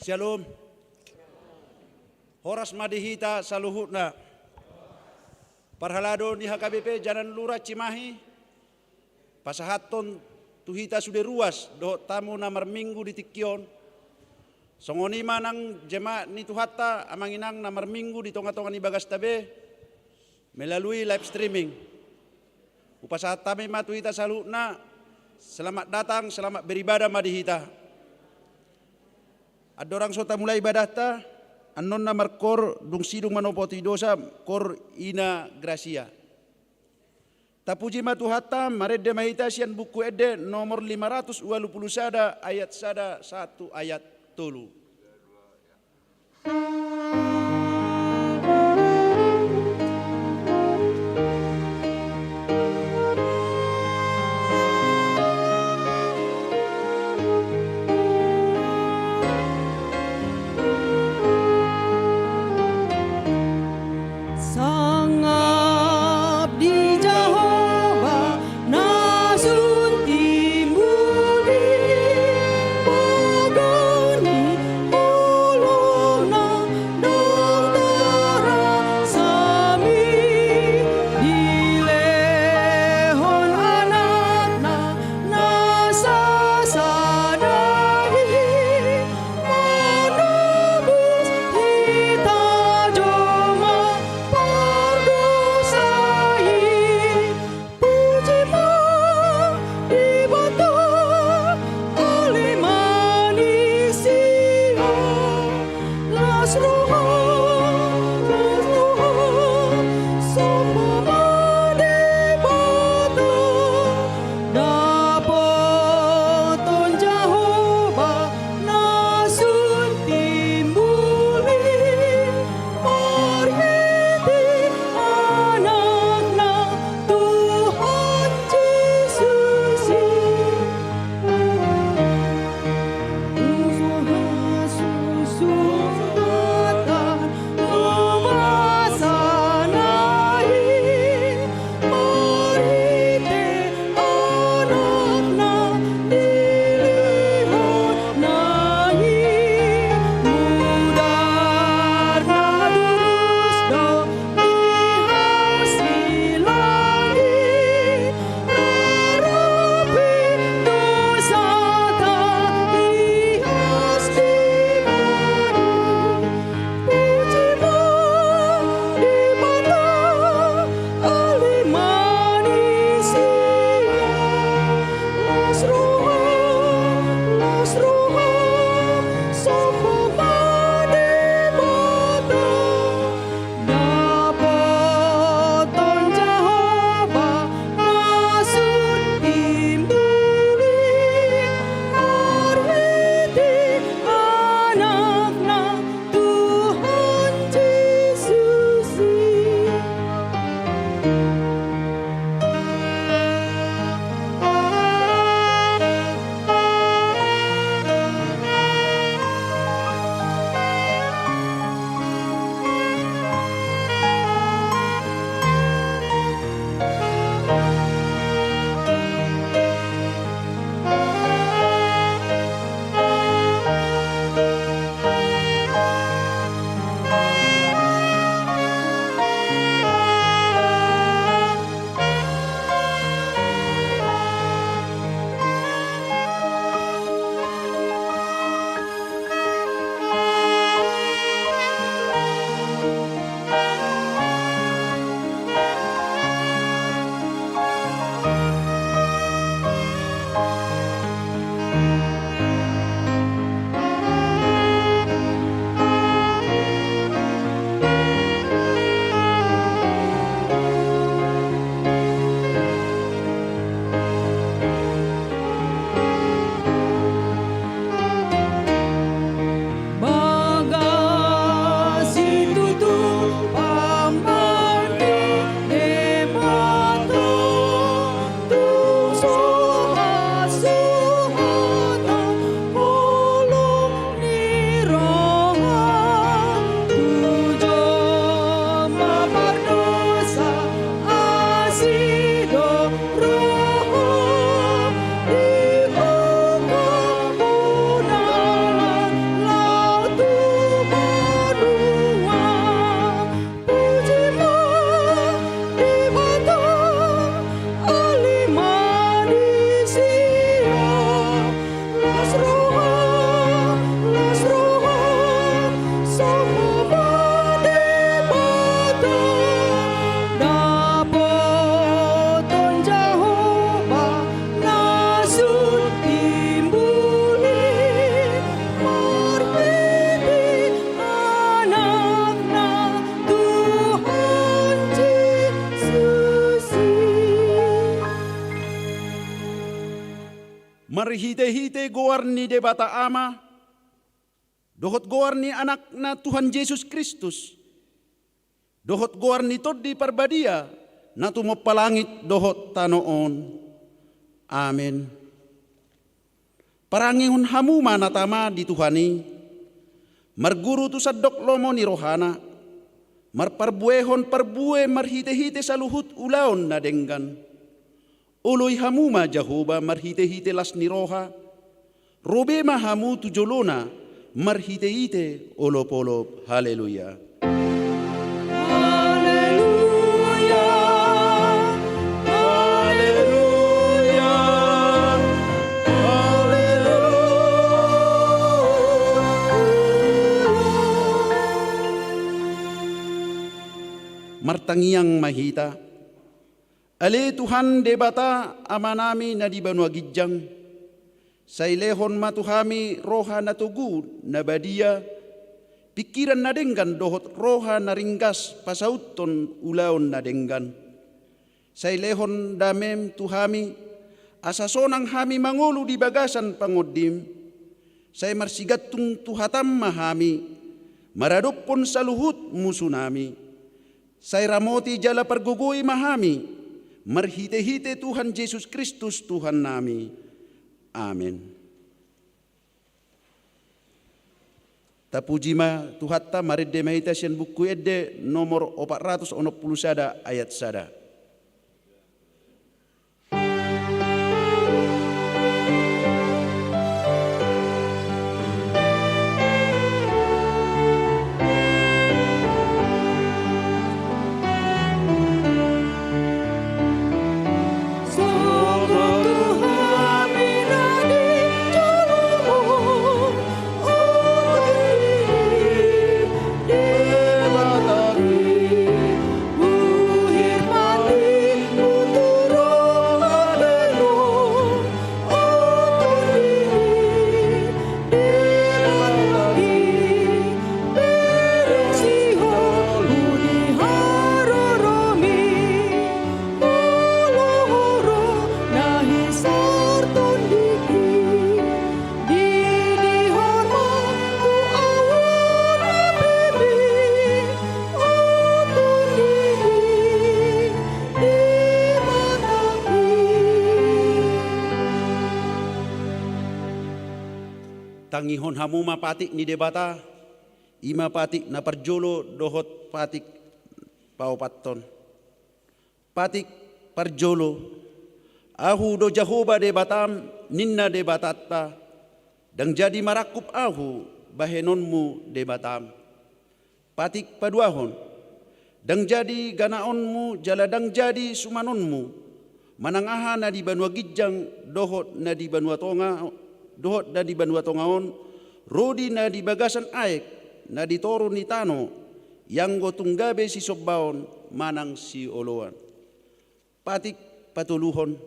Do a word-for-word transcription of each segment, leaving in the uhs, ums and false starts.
Syalom. Horas ma di hita saluhutna. Parhalado ni H K B P Janan Lura Cimahi, pasahathon tu hita sude ruas dohot hamu na marminggu di tingki on. Songon i ma nang jemaat ni Tuhanta, amang inang na marminggu di tonga-tonga ni bagasta be, melalui live streaming. Hupasahat hami ma tu hita saluhutna, selamat datang, selamat beribadah ma di hita. Andorang so tamulai ibadahta, annon na markoor dung sidung manopoti dosa, koor Ina Gracia. Tapuji ma Tuhanta, marende ma hita sian Buku Ende nomor lima ratus ualu pulu sada, ayat sada sahat tu ayat tolu. Sangap di Jahowa na sun timbul di pogu ni Marhitehite goar ni Debata Ama, dohot goar ni Anakna Tuhan Jesus Kristus, dohot goar ni Tondi Parbadia, na tumompa langit dohot tano on. Amen. Parangehon hamu ma na tama di Tuhan i, marguru tu sandok lomo ni rohana, marparbuehon parbue marhitehite saluhut ulaon na denggan. Oloi hamu ma Jahowa marhitehite las ni roha, ro be ma hamu tu jolona marhitehite olopolop. Haleluya. Haleluya. Haleluya. Haleluya. Martangiang ma hita. Ale Tuhan Debata Amanami na di banua ginjang, sai lehon ma tu hami roha na togu na badia, pingkiran na denggan dohot roha na ringgas pasauthon ulaon na denggan. Sai lehon damem tu hami, asa sonang hami mangolu di bagasan pangondim. Sai marsigantung tu hatam ma hami, maradophon saluhut musunami. Sai ramoti jala pargogoi ma hami, marhitehite Tuhan Jesus Kristus Tuhannami. Amen. Tapuji ma Tuhanta, marende ma hita sian Buku Ende nomor opat ratus onom pulu sada, ayat sada. Tangihon hamu ma patik ni Debata, i ma patik na parjolo dohot patik paopathon. Patik parjolo. Ahu do Jahowa Debatam, ninna Debatanta, ndang jadi marangkup Ahu bahenonmu Debatam. Patik paduahon. Ndang jadi ganaonmu jala ndang jadi sumanonmu, manang aha na di banua ginjang dohot na di banua tonga, dohot na di banua tonga on, ro di na di bagasan aek, na di toru ni tano, ianggo tung gabe sisombaon manang sioloan. Patik patoluhon.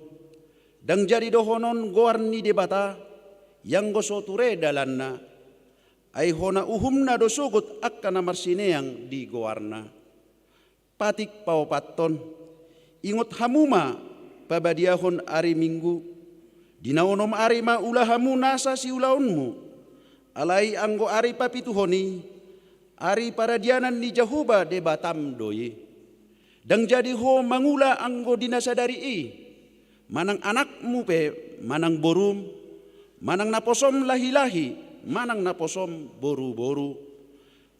Ndang jadi dohonon goar ni Debata, ianggo so ture dalanna, ai hona uhumna do sogot angka na marsineang di goarna. Patik paopathon. Ingot hamu ma pabadiahon ari Minggu, di na onom ari ma ula hamu nasa siulaonmu, alai anggo ari papituhon i, ari paradianan ni Jahowa Debatam do i. Ndang jadi ho mangula anggo di na sadari i, manang anakmu pe, manang borum, manang naposom lahilahi, manang naposom boruboru,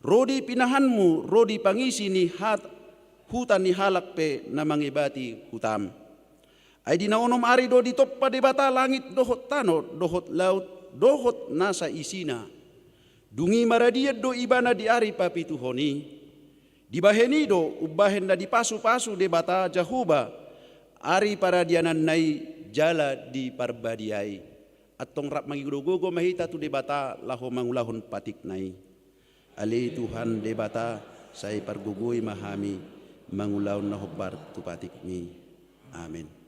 ro di pinahanmu, ro di pangisi ni hat-, huta ni halak pe na mangebati hutam. Ai di na onom ari do ditompa Debata langit dohot tano, dohot laut, dohot nasa isina. Dung i maradian do ibana di ari papituhon i. Dibahen i do umbahen na dipasupasu Debata Jahowa ari paradiananna i jala diparbadiai. Antong rap mangigogogo ma hita tu Debata laho mangulahon patikna i. Ale Tuhan Debata, sai pargogoi ma hami mangulahon na hombar tu patikmi. Amen.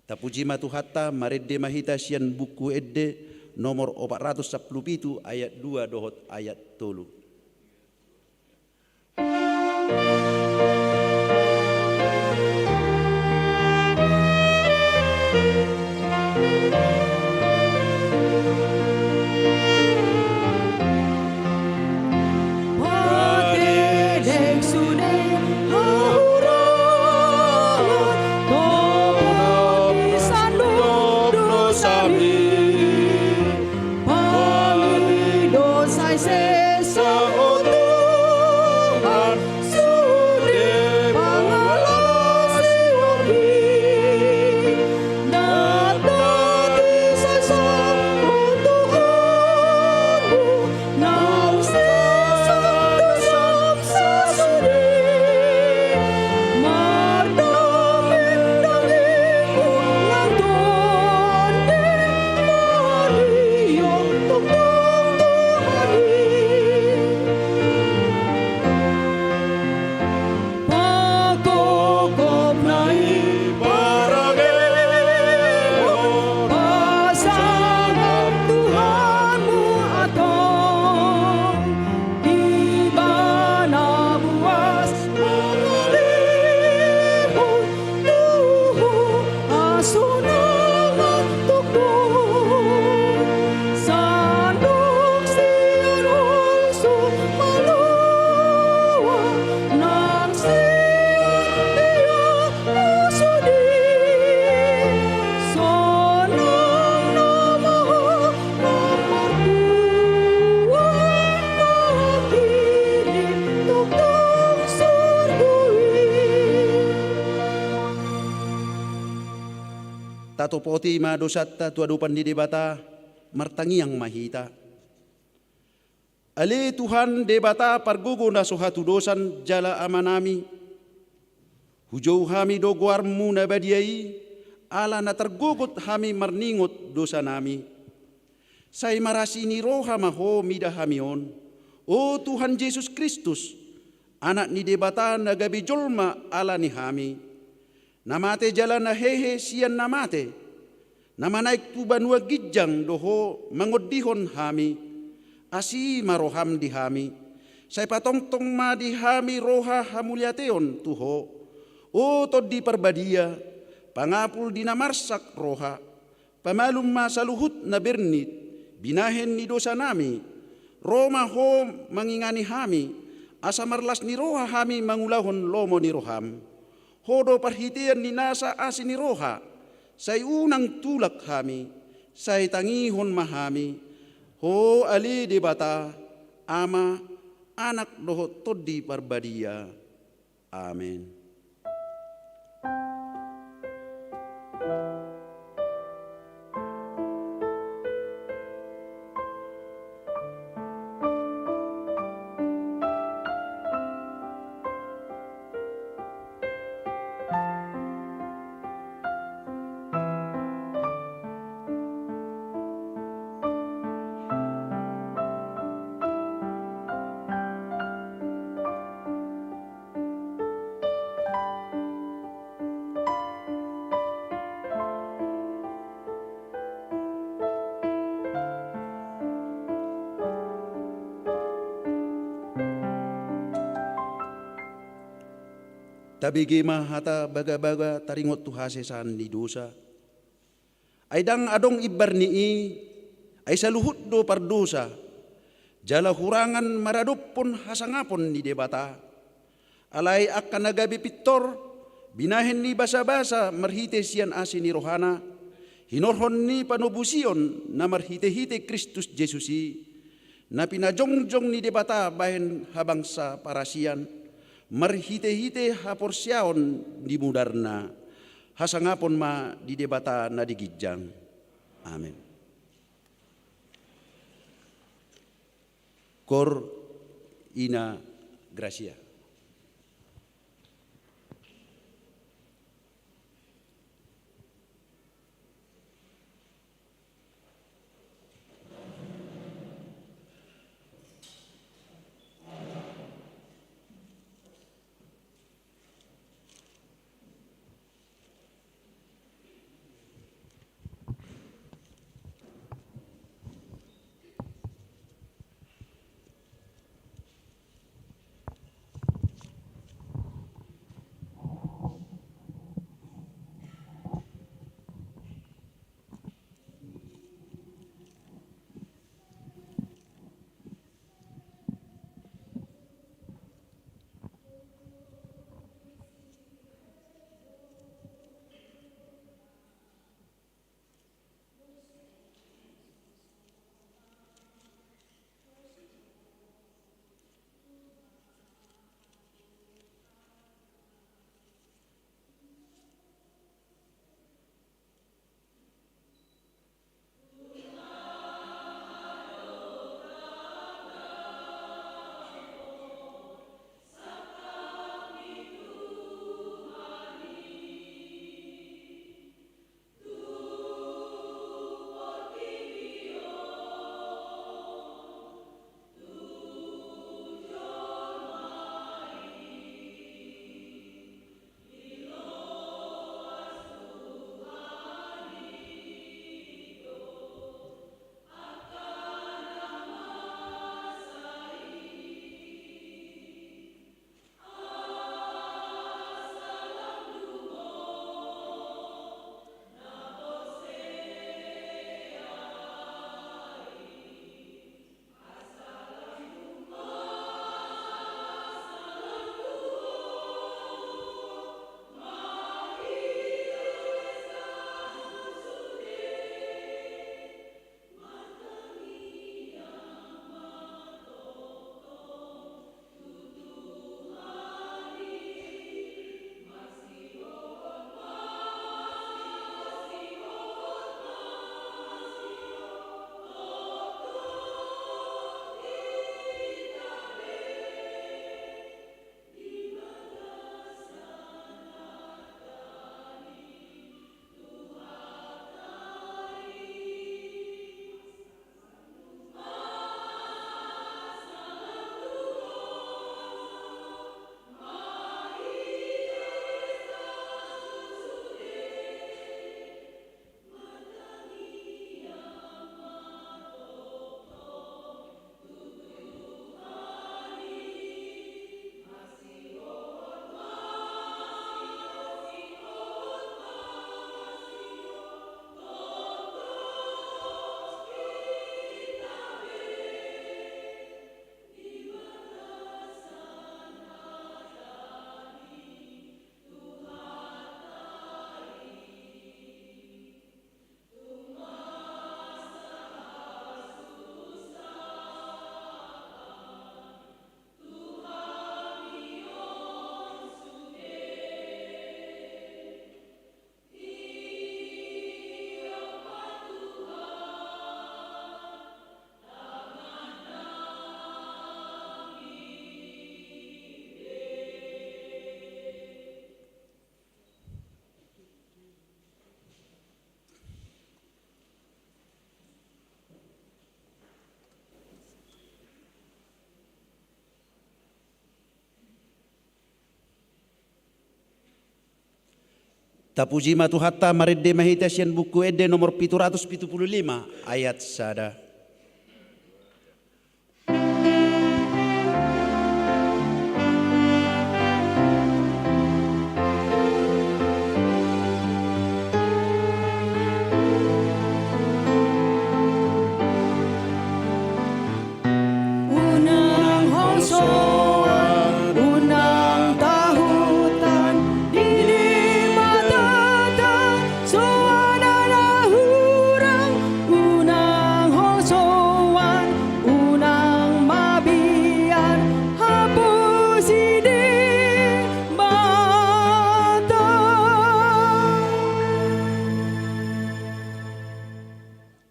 Tapuji ma Tuhanta, marende ma hita sian Buku Ende nomor opat ratus sampulu pitu, ayat dua dohot ayat tolu. Tatopi ma dosanta tu adopan ni Debata, martangiang ma hita. Ale Tuhan Debata pargogo na so hatudosan jala Amanami, hujou hami do goarmu na badia i, ala na targogot hami marningot dosanami. Sai marasi ni roha ma Ho mida hami on, o Tuhan Jesus Kristus, Anak ni Debata na gabe jolma ala ni hami, na mate jala na hehe sian na mate, na manaek tu banua ginjang do Ho mangondihon hami. Asi ma roham di hami, sai patongtong ma di hami roha hamuliateon tu Ho. O Tondi Parbadia, pangapul di na marsak roha, pamalum ma saluhut na bernit, binahen ni dosanami. Ro ma Ho mangingani hami, asa marlas ni roha hami mangulahon lomo ni roham. Ho do parhitean ni nasa asi ni roha, sai unang tulak hami, sai tangihon ma hami, Ho ale Debata, Ama, Anak dohot Tondi Parbadia. Amen. Tabege ma hata bagabaga taringot tu hasesaan ni dosa. Ai ndang adong imbar ni i, ai saluhut do pardosa, jala hurangan maradophon hasangapon ni Debata. Alai angka na gabe pintor, binahen ni basabasa marhite sian asi ni rohana, hinorhon ni panobusion na marhitehite Kristus Jesus i, na pinajongjong ni Debata bahen habangsa parasian, marhitehite haporseaon di mudarna. Hasangapon ma di Debata na di ginjang. Amen. Cor Ina Gratia. Tapuji ma Tuhanta, marende ma hita sian Buku Ende nomor pitu ratus pitu pulu lima, ayat sada. Unang hosoan, unang tahutan, di Debatata soada na hurang, unang hosoan, unang mabiar, hapuji Debata.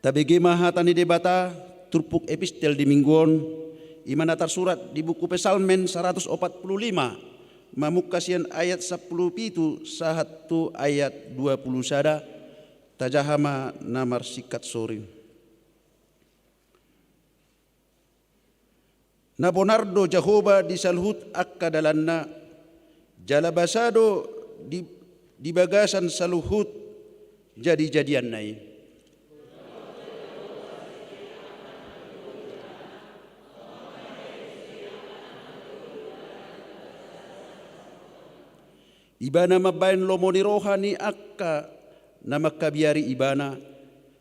Tabege ma hata ni Debata, turpuk epistel di minggu on, i ma na tarsurat di buku Psalmen saratus opat pulu lima, mamungka sian ayat sampulu pitu sahat tu ayat dua pulu sada, tajaha ma na marsingkat sori. Na bonar do Jahowa di saluhut angka dalanna, jala basa do di, di bagasan saluhut jadijadianna i. Ibana mambahen lomo ni roha ni angka na mangkabiari Ibana,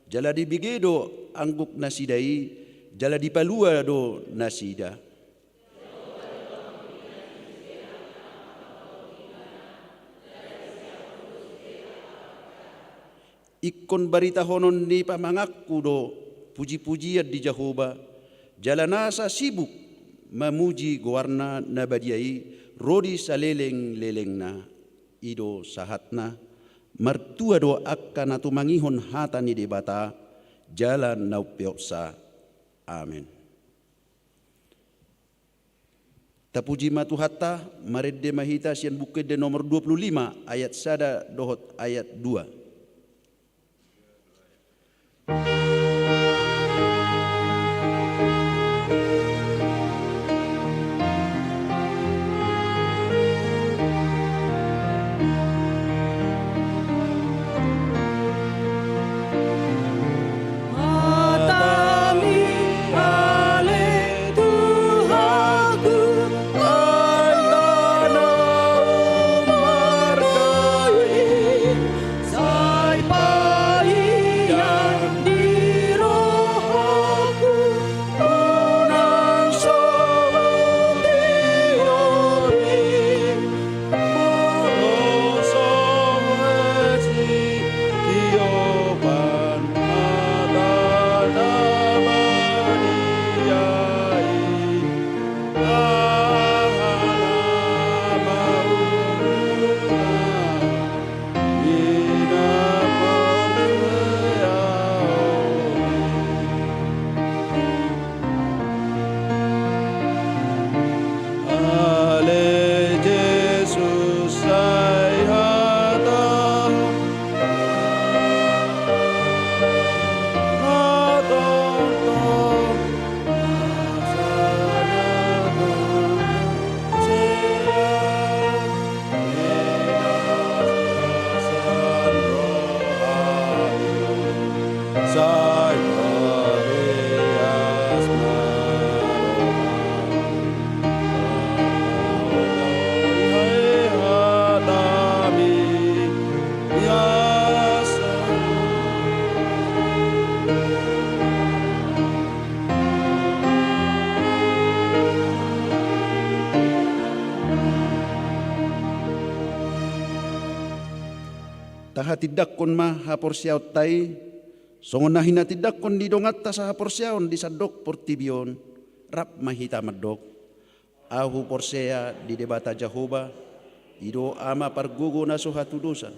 jala dibege do angguk nasida i, jala dipalua do nasida. Ingkon baritahonon ni pamanganku do pujipujian di Jahowa, jala nasa sibuk mamuji goarna na badia i ro di salelenglelengna. I do sahatna. Martua do angka na tumangihon hata ni Debata jala na umpeopsa. Amen. Tapuji ma Tuhanta, marende ma hita sian Buku Ende nomor dua pulu lima, ayat sada dohot ayat dua. Hatami ale Tuhanku, ai tano marga i, sai paia di rohaku, unang so tiori. Ale Jesus, sai hata, hata, hata. Tahatindangkon ma haporseaonta i, songon na hinatindangkon ni donganta sahaporseaon di sandok portibi on. Rap ma hita mandok. Ahu porsea di Debata Jahowa, i do Ama pargogo na so hatudosan,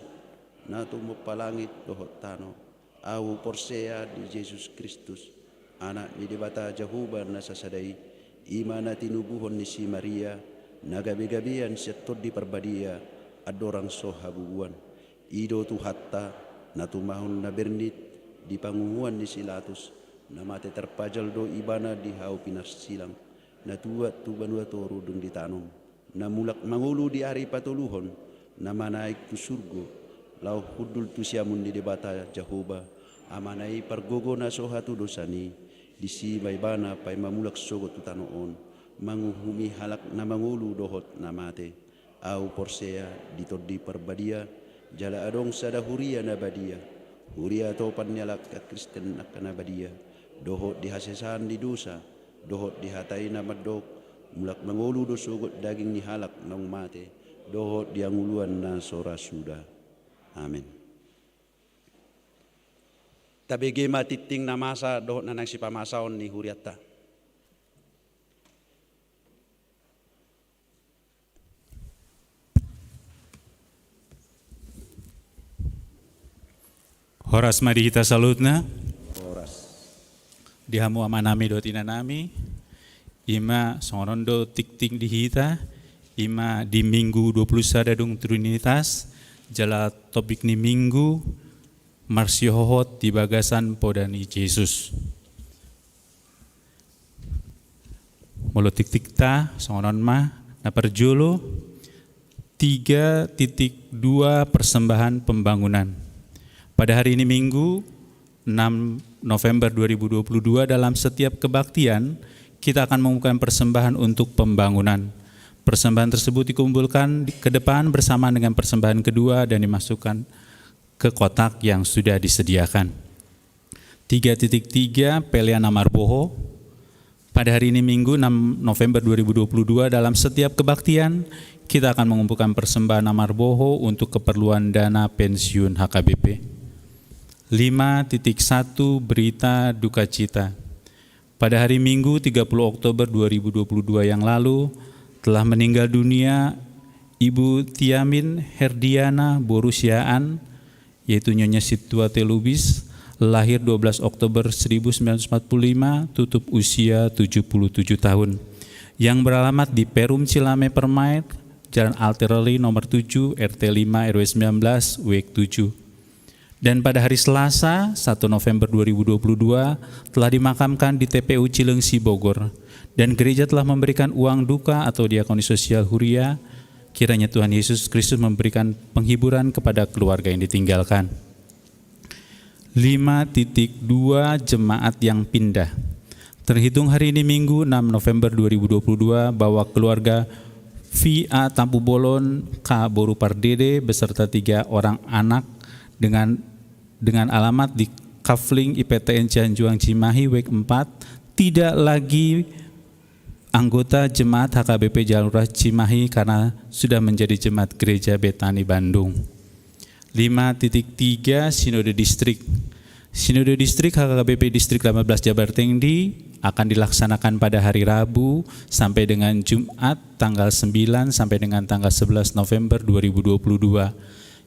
na tumompa langit dohot tano. Ahu porsea di Jesus Kristus, Anak ni Debata Jahowa na sasada i, i ma na tinubuhon ni si Maria, na gabegabean sian Tondi Parbadia, andorang so habubuan. I do Tuhanta, na tumahon na bernit di panguhuan ni si Latus, na mate tarpajal do Ibana di hau pinarsilang, na tuat tu banua toru dung ditanom, na mulak mangolu di ari patoluhon, na manaek tu surgo, laho hundul tu siamun ni Debata Jahowa, Amana i pargogo na so hatudosan i, disi ma ibana paima mulak sogot tu tano on, manguhumi halak na mangolu dohot na mate. Ahu porsea di Tondi Parbadia, jala adong sada huria na badia, huria topan ni halak angka Kristen angka na badia, dohot di hasesaan ni dosa, dohot di hata i na mandok, mulak mangolu do sogot daging ni halak naung mate, dohot di hangoluan na so ra suda. Amen. Tabege ma tingting na masa dohot na naeng sipamasaon ni hurianta. Horas ma di hita saluhutna. Horas. Di hamu amanami dohot inanami, ima songon on do tingting di hita, ima di Minggu dua puluh sada dung Trinitas, jala topik ni Minggu, marsihohot di bagasan poda ni Jesus. Molo tingtingta, songon on ma, na parjolo, tiga titik dua persembahan pembangunan. Pada hari ini Minggu, enam November dua ribu dua puluh dua, dalam setiap kebaktian, kita akan mengumpulkan persembahan untuk pembangunan. Persembahan tersebut dikumpulkan di, ke depan bersamaan dengan persembahan kedua dan dimasukkan ke kotak yang sudah disediakan. Tiga titik tiga, pelean na marboho. Pada hari ini Minggu, enam November dua ribu dua puluh dua, dalam setiap kebaktian, kita akan mengumpulkan persembahan na marboho untuk keperluan dana pensiun H K B P. Lima titik satu, berita duka cita. Pada hari Minggu, tiga puluh Oktober dua ribu dua puluh dua yang lalu, telah meninggal dunia Ibu Tiamin Herdiana boru Siahaan, yaitu Nyonya Sintua Telubis, lahir dua belas Oktober seribu sembilan ratus empat puluh lima, tutup usia tujuh puluh tujuh tahun, yang beralamat di Perum Cilame Permaet, Jalan Altereli nomor tujuh, R T lima, R W sembilan belas, W tujuh. Dan pada hari Selasa, satu November dua ribu dua puluh dua, telah dimakamkan di T P U Cilengsi, Bogor. Dan gereja telah memberikan uang duka atau diakoni sosial huria. Kiranya Tuhan Yesus Kristus memberikan penghiburan kepada keluarga yang ditinggalkan. Lima titik dua, jemaat yang pindah. Terhitung hari ini Minggu, enam November dua ribu dua puluh dua, bahwa keluarga V A Tampubolon K boru Pardede beserta tiga orang anak dengan, dengan alamat di Kafling I P T N Cianjuang Cimahi, W empat, tidak lagi anggota jemaat H K B P Jalan Lurah Cimahi karena sudah menjadi jemaat Gereja Betani Bandung. Lima titik tiga, Sinode Distrik. Sinode Distrik H K B P Distrik delapan belas Jabar Tengdi akan dilaksanakan pada hari Rabu sampai dengan Jumat, tanggal sembilan sampai dengan tanggal sebelas November dua ribu dua puluh dua,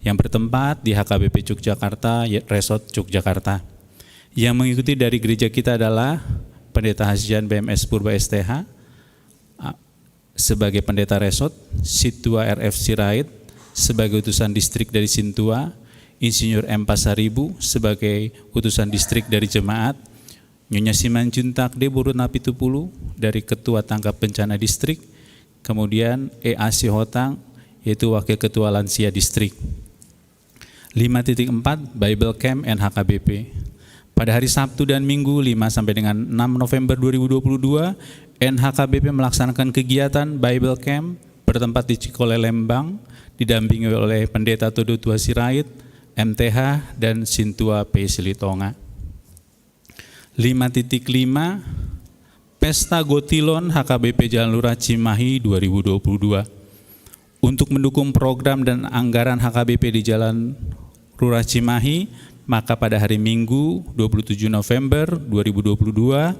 yang bertempat di H K B P Yogyakarta, Resort Yogyakarta. Yang mengikuti dari gereja kita adalah Pendeta Hasian B M S Purba S T H, a, sebagai pendeta resort, Sintua R F Sirait sebagai utusan distrik dari Sintua, Insinyur M Pasaribu sebagai utusan distrik dari jemaat, Nyonya Simanjuntak D boru Napitupulu dari ketua tanggap bencana distrik, kemudian E A Sihotang, yaitu wakil ketua lansia distrik. Lima titik empat, Bible Camp N H K B P. Pada hari Sabtu dan Minggu, lima sampai dengan enam November dua ribu dua puluh dua, N H K B P melaksanakan kegiatan Bible Camp bertempat di Cikole, Lembang, didampingi oleh Pendeta Todo Tua Sirait, M T H, dan Sintua P Silitonga. Lima titik lima, Pesta Gotilon H K B P Jalan Lurah Cimahi dua ribu dua puluh dua. Untuk mendukung program dan anggaran H K B P di Jalan Lurah Cimahi, maka pada hari Minggu, dua puluh tujuh November dua ribu dua puluh dua,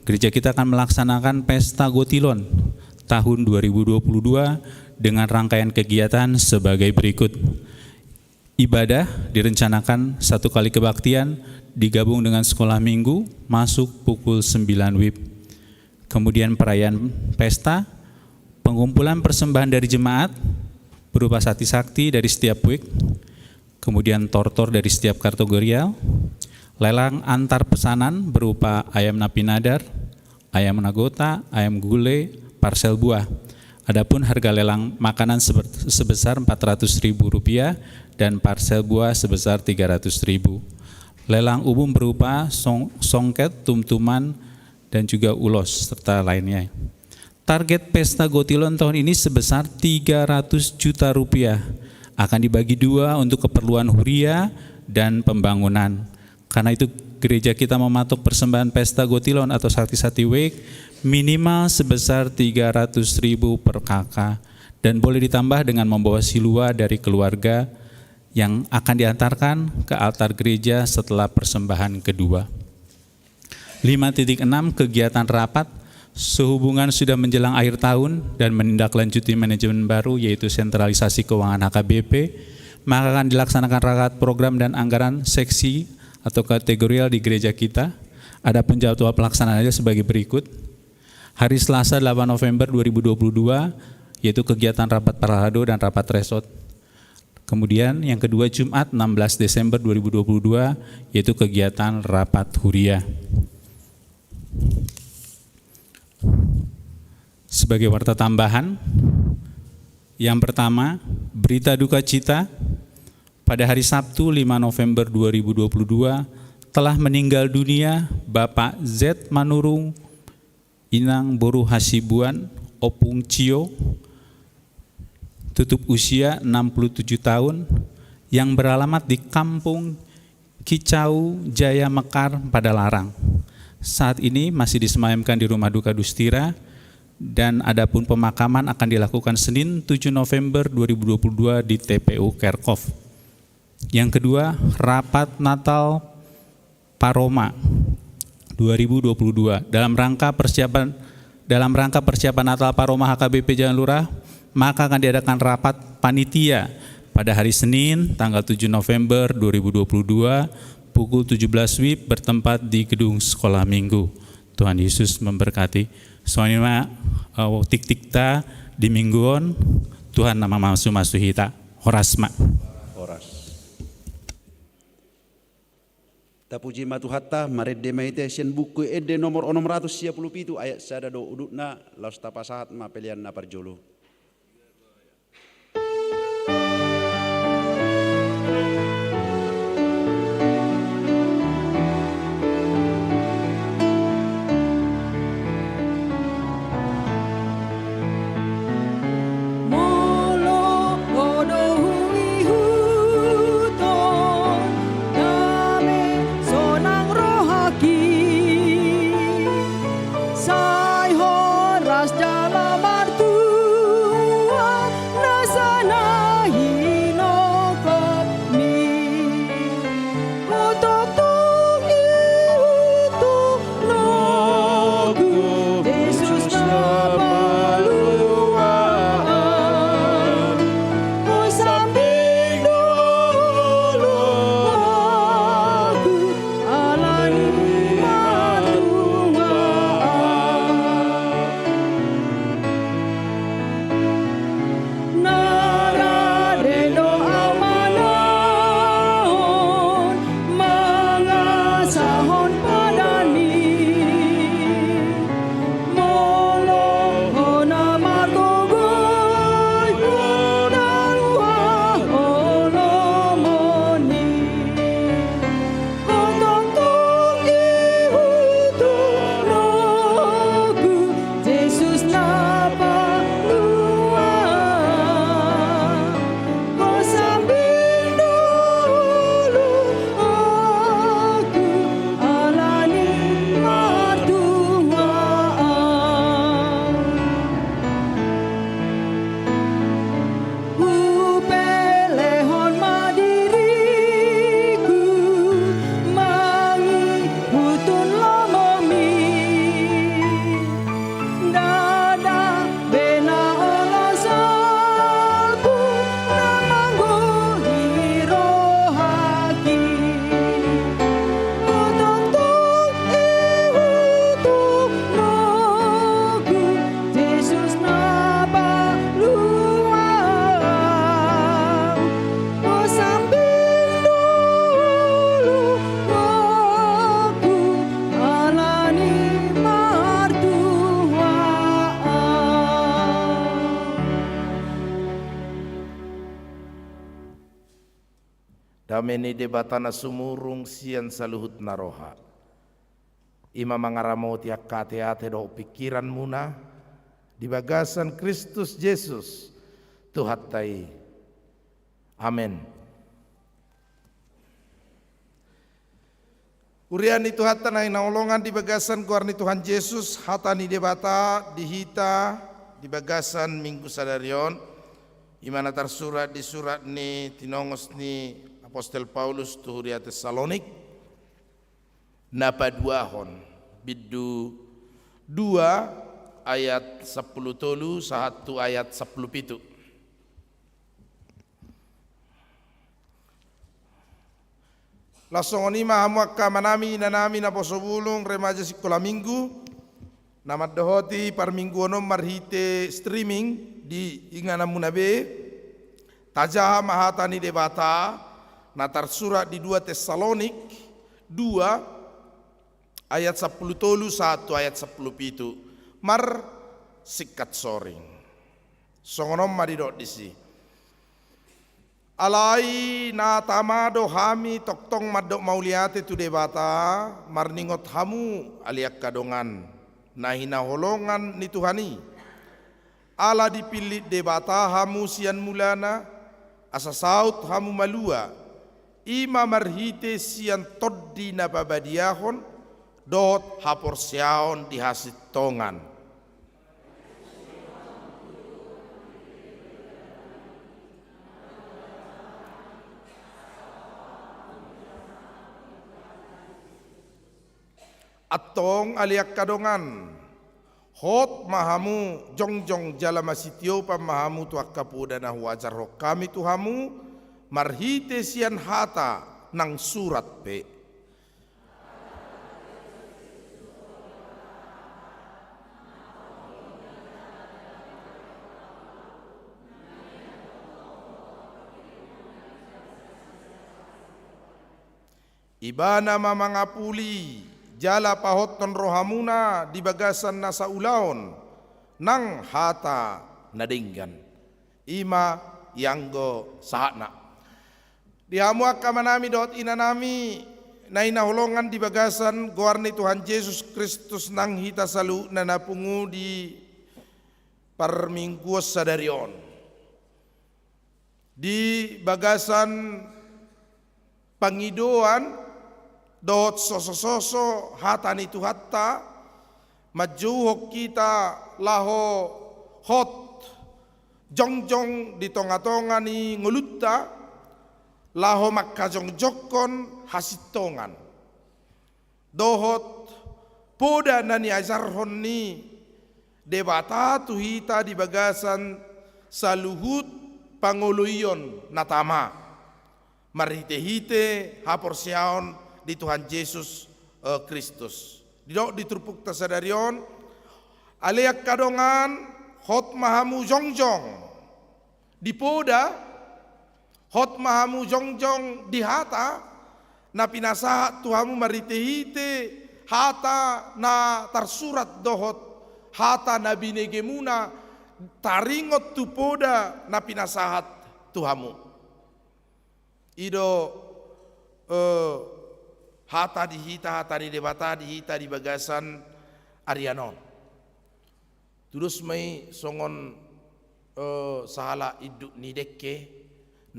gereja kita akan melaksanakan Pesta Gotilon tahun dua ribu dua puluh dua dengan rangkaian kegiatan sebagai berikut. Ibadah direncanakan satu kali kebaktian digabung dengan sekolah minggu masuk pukul sembilan wib. Kemudian perayaan pesta, pengumpulan persembahan dari jemaat berupa sakti-sakti dari setiap wib, kemudian tortor dari setiap kategorial, lelang antar pesanan berupa ayam na pinadar, ayam na gota, ayam gule, parsel buah. Adapun harga lelang makanan seber-, sebesar empat ratus ribu rupiah dan parsel buah sebesar tiga ratus ribu. Lelang umum berupa song-, songket, tumtuman, dan juga ulos, serta lainnya. Target Pesta Gotilon tahun ini sebesar tiga ratus juta rupiah. Akan dibagi dua untuk keperluan huria dan pembangunan. Karena itu, gereja kita mematok persembahan Pesta Gotilon atau Sakti Sati Wake minimal sebesar tiga ratus ribu per K K dan boleh ditambah dengan membawa silua dari keluarga yang akan diantarkan ke altar gereja setelah persembahan kedua. Lima titik enam, kegiatan rapat. Sehubungan sudah menjelang akhir tahun dan menindaklanjuti manajemen baru, yaitu sentralisasi keuangan H K B P, maka akan dilaksanakan rapat program dan anggaran seksi atau kategorial di gereja kita. Adapun jadwal pelaksanaannya sebagai berikut. Hari Selasa, delapan November dua ribu dua puluh dua, yaitu kegiatan rapat parhalado dan rapat resort. Kemudian yang kedua, Jumat, enam belas Desember dua ribu dua puluh dua, yaitu kegiatan rapat huria. Sebagai warta tambahan, yang pertama, berita duka cita, pada hari Sabtu, lima November dua ribu dua puluh dua, telah meninggal dunia Bapak Z Manurung Inang Boru Hasibuan, Opung Cio, tutup usia enam puluh tujuh tahun, yang beralamat di Kampung Kicau Jaya Mekar, Padalarang. Saat ini masih disemayamkan di Rumah Duka Dustira, dan adapun pemakaman akan dilakukan Senin, tujuh November dua ribu dua puluh dua, di T P U Kerkhof. Yang kedua, rapat Natal Paroma dua ribu dua puluh dua. Dalam rangka persiapan, dalam rangka persiapan Natal Paroma H K B P Jalan Lurah, maka akan diadakan rapat panitia pada hari Senin, tanggal tujuh November dua ribu dua puluh dua, pukul tujuh belas W I B, bertempat di gedung Sekolah Minggu. Tuhan Yesus memberkati. Songon i ma, eh, tiktikta di minggu on. Tuhan na mamasu-masu hita. Horas ma. Horas. Tapuji ma Tuhanta, marende ma hita sian Buku Ende nomor onom ratus sia pulu pitu, ayat sada dohot udutna, laos tapasahat ma pelean na parjolo. Molo ho do huihuthon, gabe sonang rohangki, sai horas jala martua nasa na hinongkopmi. Hutongtong i tu nongku, Jesus na paluahon, husambing do rohangku, ala ni martua. Dame ni Debata na sumurung sian saluhut na roha, i ma mangaramoti angka ateate dohot pingkiranmuna di bagasan Kristus Jesus, Tuhanta i. Amen. Huria ni Tuhanta na hinaholongan di bagasan goar ni Tuhan Jesus, hata ni Debata di hita di bagasan Minggu sadari on, i ma na tarsurat di surat ni tinongos ni apostel Paulus tu huria Tessalonik, na paduahon, bindu dua ayat sampulu tolu sahat tu ayat sampulu pitu. Laos songon i ma hamu angka amanami, inanami, naposo bulung, remaja sikola minggu, na mandohoti parmingguon on marhite streaming di ingananmuna be, tajaha ma hata ni Debata na tarsurat di dua Tessalonik dua ayat sampulu tolu sahat tu ayat sampulu pitu, marsingkat soring. Songon on ma didok disi. Alai na tama do hami tongtong mandok mauliate tu Debata, marningot hamu ale angka dongan, na hinaholongan ni Tuhan i. Ala dipillit Debata hamu sian mulana, asa saut hamu malua, i ma marhite sian Tondi na pabadiahon, dohot haporseaon di hasintongan. Antong ale angka dongan, hot ma hamu jongjong jala masitiopan ma hamu tu angka poda na huajarhon hami tu hamu, marhite sian hata nang surat pe. Ibana ma mangapuli jala pahothon rohamuna di bagasan nasa ulaon nang hata na denggan. I ma ianggo sahatna. Di hamu angka amanami dohot inanami na hinaholongan di bagasan goar ni Tuhan Jesus Kristus nang hita saluhutna na pungu di parmingguon sadari on. Di bagasan pangidoan dohot sosososo hata ni Tuhanta, manjouhon hita laho hot jongjong di tongatonga ni ngolunta, laho mangkajongjongkon hasintongan dohot poda na niajarhon ni Debata tu hita di bagasan saluhut pangoloion na tama marhitehite haporseaon di Tuhan Jesus, eh, Kristus. Didok di turpukta sadari on, ale angka dongan, hot ma hamu jongjong di poda, hot ma hamu jongjong di hata na pinasahat tu hamu marhitehite hata na tarsurat dohot hata na binegemuna taringot tu poda na pinasahat tu hamu. I do, eh, hata di hita, hata ni Debata di hita di bagasan arian on. Tudos ma i songon, eh, sahalak induk ni dengke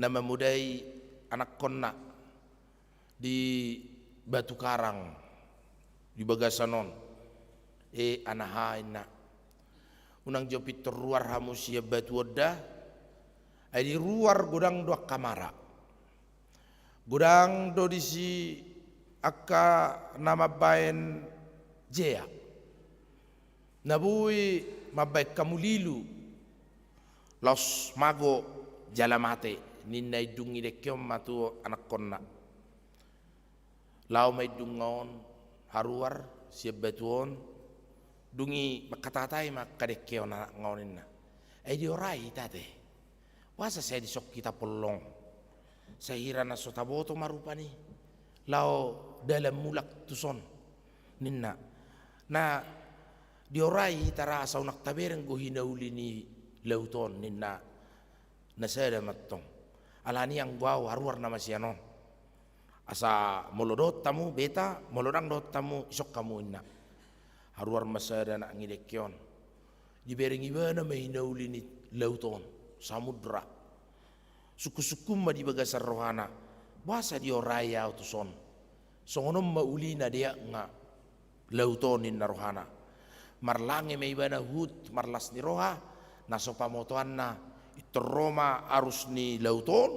na mamodai anakkonna di batu karang di bagasan on. E anaha, inna, unang jo pintor ruar hamu sian batu on da, ai di ruar godang do angka mara. Godang do disi angka na mambaen jea, na boi mambaen hamu lilu, laos mago jala mate, ninna induk ni dengke on ma tu anakkonna. Laho ma induk nga on haruar sian batu on, dung i mangkatatai ma angka dengke on anak nga on, inna. Ai diorai hita te. Boasa sai dison hita pollong? Sai hira na so taboto ma rupani laho dalan mulak tuson, ninna. Na diorai hita ra asa unang tabereng do hinauli ni laut on, ninna. Na sada mantong. Alani i anggo au haruar nama sian on. Asa molo dohot hamu beta, molo ndang dohot hamu isok hamu, ninna. Haruar ma sada anak ni dengke on. Dibereng ibana ma hinauli ni laut on, samudra. Sungkunsungkun ma di bagasan rohana, boasa diorai ahu tuson? Songon on ma ulina deak nga laut on, ninna rohana. Marlange ma ibana huhut marlas ni roha, na so pamotoanna, pintor ro ma arus ni laut on,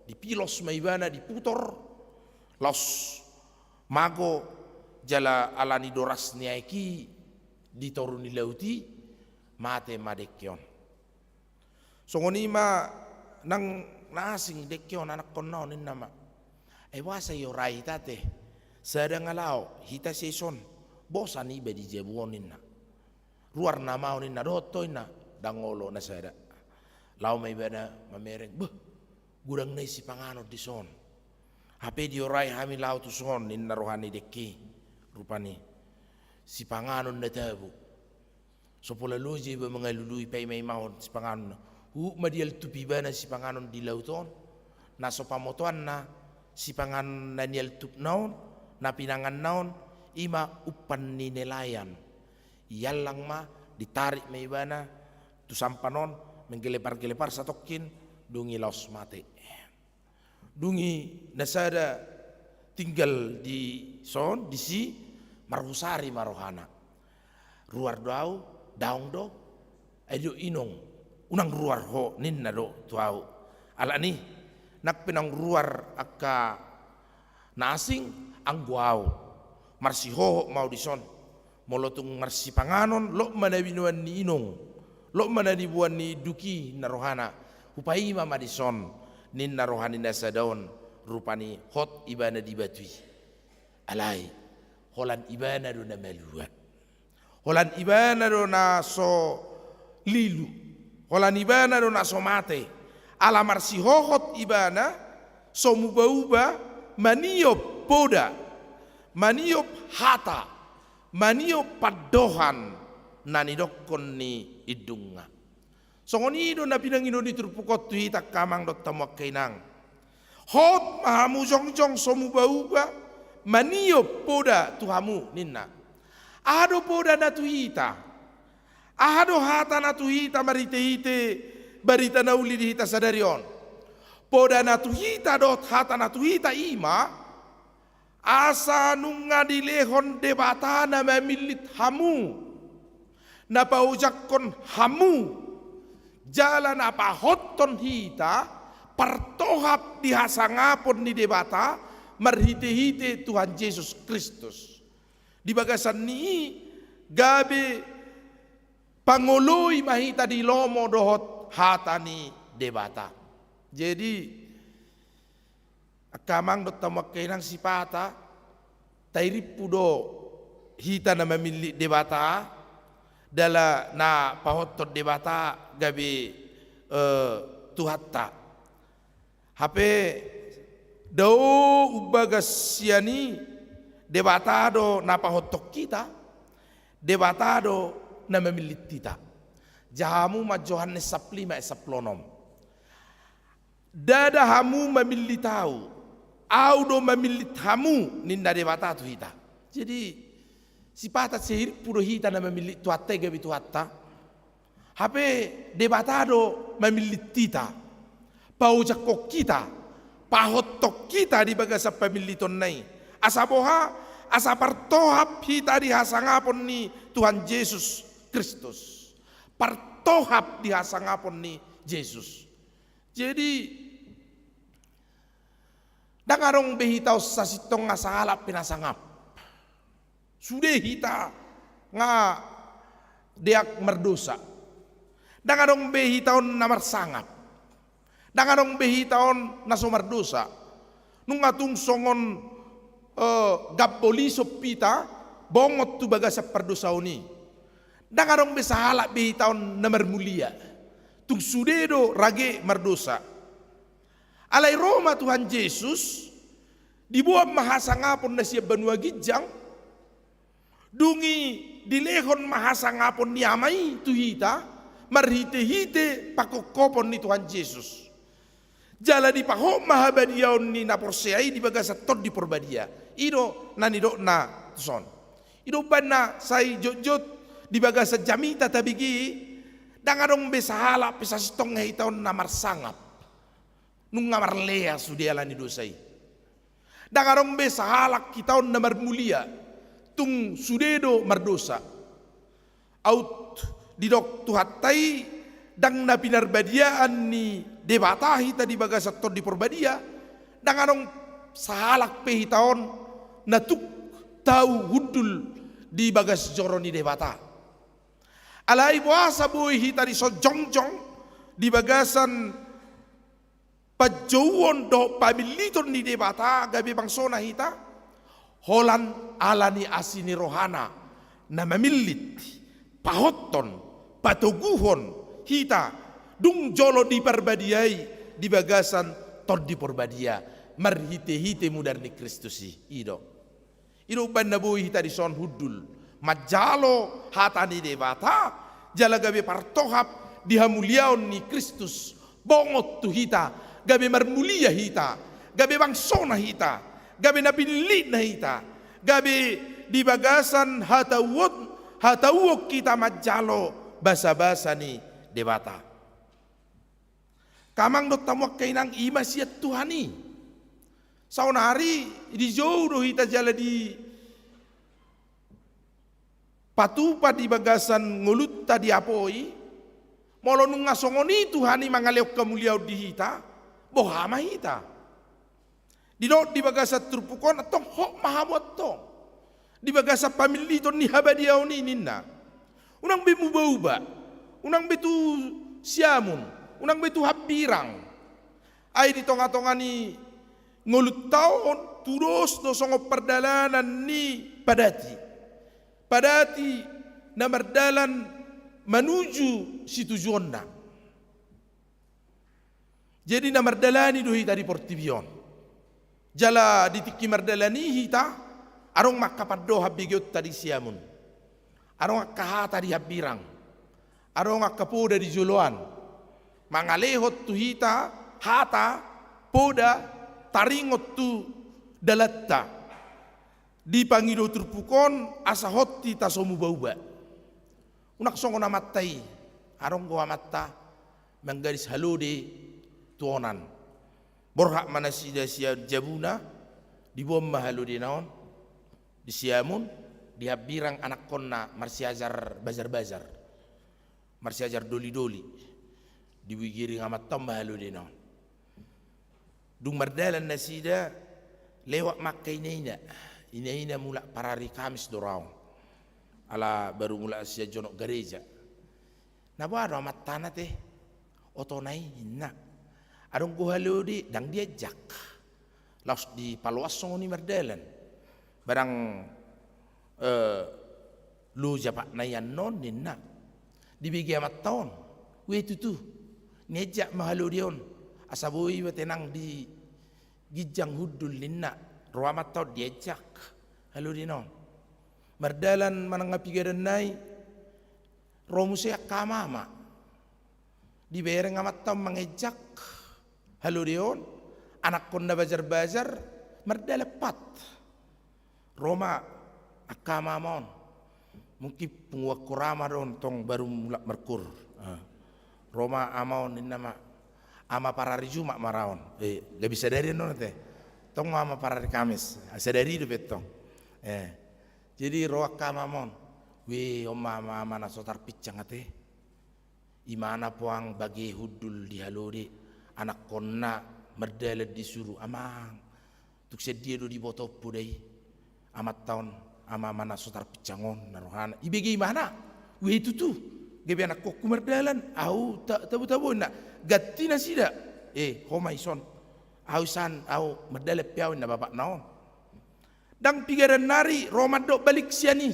dipilos ma ibana, diputor, laos mago, jala ala ni doras ni aek i di toru ni laut i, mate ma dengke on. Songon i ma nang na asing dengke on, anakkonna on, ninna ma. Ai boasa iorai hita ate? Sada nga laho hita sian dison, bosan iba di jabu on, ninna. Ruar nama ahu, ninna, dohot ho, ninna, ndang olo na sada. Laho ma ibana mamereng, beh, godang nai sipanganon dison. Hape diorai hami laho tuson, ninna roha ni dengke i. Rupani sipanganon na tabo. So pola loja iba mangalului paimaimahon sipanganon. Huhut ma dialtup ibana sipanganon di laut on. Na so pamotoanna, sipanganon na nialtupna on, na pinanganna on, i ma umpan ni nelayan. Iallang ma, ditarik ma ibana tu sampan on, menggelepar-gelepar satongkin, dung i laos mate. Dung i na sada tinggal dison, disi, marhusari ma rohana. Ruar do ahu, daong do, ai didok inong, unang ruar ho, ninna do tu ahu. Alani, nang pe naung ruar angka na asing, anggo ahu, marsihohot ma ahu dison. Molo tung marsipanganon, lot ma na binoan ni inong, lot ma na niboan ni induk i, ninna rohana. Hupaima ma dison, ninna roha ni na sada on, rupani hot ibana di batu i. Alai, holan ibana do na malua. Holan ibana do na so lilu. Holan ibana do na so mate. Ala marsihohot ibana, so muba-uba, maniop poda, maniop hata, maniop pandohan na nidokkon ni indungna. Songon i do na pinangido ni turpuk on tu hita angka amang dohot hamu angka inang. Hot ma hamu jongjong so muba-uba, maniop poda tu hamu, ninna. Aha do poda na tu hita? Aha do hata na tu hita marhite-hite barita na uli di hita sadari on? Poda na tu hita dohot hata na tu hita i ma, asa nunga dilehon Debata na mamillit hamu, na paojakkon hamu, jala na pahothon hita partohap di hasangapon ni Debata marhite-hite Tuhan Jesus Kristus. Di bagasan ni i gabe pangoloi ma hita di lomo dohot hata ni Debata. Jadi, angka amang dohot hamu angka inang, sipata tairimpu do hita na mamillit Debata, jala na pahothon Debata gabe, eh, Tuhanta. Hape dao umbagas sian i, Debata do na pahothon hita, Debata do na mamillit hita. Jaha hamu ma Johannes sampulu lima ayat sampulu onom. Ndada hamu mamillit ahu, ahu do mamillit hamu, ninna Debata tu hita. Jadi, sipata sairimpu do hita na mamillit Tuhanta i gabe Tuhanta. Hape Debata do mamillit hita, paojakhon hita, pahothon hita di bagasan pamillitonna i. Asa boha? Asa partohap hita di hasangapon ni Tuhan Jesus Kristus. Partohap di hasangapon ni Jesus. Jadi, ndang adong be hita on sasintong nga sahalak pe na sangap. Sude hita nga deak mardosa. Ndang adong be hita on na marsangap. Ndang adong be hita on na so mardosa. Nunga tung songon, eh, gambol isop hita, bongot tu bagasan pardosaon i. Ndang adong be sahalak be hita on na marmulia. Tung sude do rage mardosa. Alai ro ma Tuhan Jesus, diboan ma hasangapon na sian banua ginjang, dung i dilehon ma hasangapon ni Ama i tu hita, marhite-hite pangkophopon ni Tuhan Jesus. Jala dipahot ma habadiaon ni na porsea i di bagasan Tondi Porbadia. I do na nidokna tuson. I do umbahen na sai jotjot di bagasan jamita tabege i, ndang adong be sahalak pe sasintongna hita on na marsangap. Nunga marlea sude ala ni dosa i. Ndang adong be sahalak hita on na marmulia, tung sude do mardosa. Aut didok Tuhanta i, ndang na pinarbadiaan ni Debata hita di bagasan Tondi Porbadia, ndang adong sahalak pe hita on na tuk tau hundul di bagas joro ni Debata. Alai boasa boi hita dison jongjong di bagasan panjouon dohot pamilliton ni Debata gabe bangsona hita? Holan ala ni asi ni rohana na mamillit, pahothon, patoguhon hita dung jolo diparbadiai di bagasan Tondi Porbadia marhitehite mudar ni Kristus i. I do. I do umbahen na boi hita dison hundul manjalo hata ni Debata, jala gabe partohap di hamuliaon ni Kristus. Bongot tu hita, gabe marmulia hita, gabe bangsona hita, gabe na pinillitna hita, gabe di bagasan hatauon, hatauon hita manjalo basabasa ni Debata. Angka amang dohot hamu angka inang, i ma sian Tuhan i. Saonari dijou do hita jala dipatupa di bagasan ngolunta diapoi. Molo nunga songon i Tuhan i mangalehon hamuliaon di hita, boha ma hita? Didok di bagasan turpuk on, antong hot ma hamu antong di bagasan pamilliton ni habadiaon i, ninna. Unang be mubauba, unang be tu siamun, unang be tu hambirang. Ai di tongatonga ni ngolunta on tudos do songon pardalanan ni padati. Padati na mardalan manuju situjuonna. Jadi na mardalani do hita di portibi on. Jala di tingki mardalani hita, adong ma angka pandohan begeonta di siamun. Adong angka hata di hambirang. Adong angka poda di joloan. Mangalehon tu hita hata, poda, taringot tu dalanta. Dipangido turpuk on asa hot hita so mubauba. Unang songon amanta i, adong do amanta manggadis halode tu onan. Borhat ma nasida sian jabuna, diboan ma halodena on di siamun, di hambirang anakkonna marsiajar bajar-bajar, marsiajar doli-doli. Digiring amanta on ma halodena on. Dung mardalan nasida, lewat ma angka ina-ina. Ina-ina mulak parari Kamis do rohaon. Ala baru mulak sian jonok gareja. Na boha do amantana te? Otona i, ninna. Adong do halode, ndang diajak. Laos dipaloas songon i mardalan. Barang, eh, loja patna i annon, ninna. Dibege amanta on. Ue tutu. Niajak ma halode on. Asa boi ma tenang di ginjang hundul, ninna. Ro amanta on, diajak halodena on. Mardalan manang pigadanna i, ro muse angka ama-ama. Dibereng amanta on mangejak halode on, anakkonna bajar-bajar, mardalan pat. Ro ma angka ama-ama on. Mungkin punguan koor ama do on, tong baru mulak markoor. Ah. Ro ma ama on, ninna ma, ama parari Jumat ma ra on. Eh, gabe sadari annon ate. Tong ma ama parari Kamis. Ah, sadari dope tong. Eh. Jadi ro angka ama-ama on. Weh, on ma ama-ama na so tarpinsang ate. Imana puang bage hundul di halode, anakkonna mardalan disuru, amang. Tung sian dia do diboto poda i? Amanta on, ama-ama na so tarpinsang on, na rohana. Ibege imana. Ue tutu. Gabe anakkonku mardalan. Ahu ta-, tabo-tabo, ninna. Ganti nasida. Eh, ho ma ison. Ahu isan, ahu mardalan pe ahu, ninna bapakna on. Ndang pigadan nari, ro mandok balik sian i.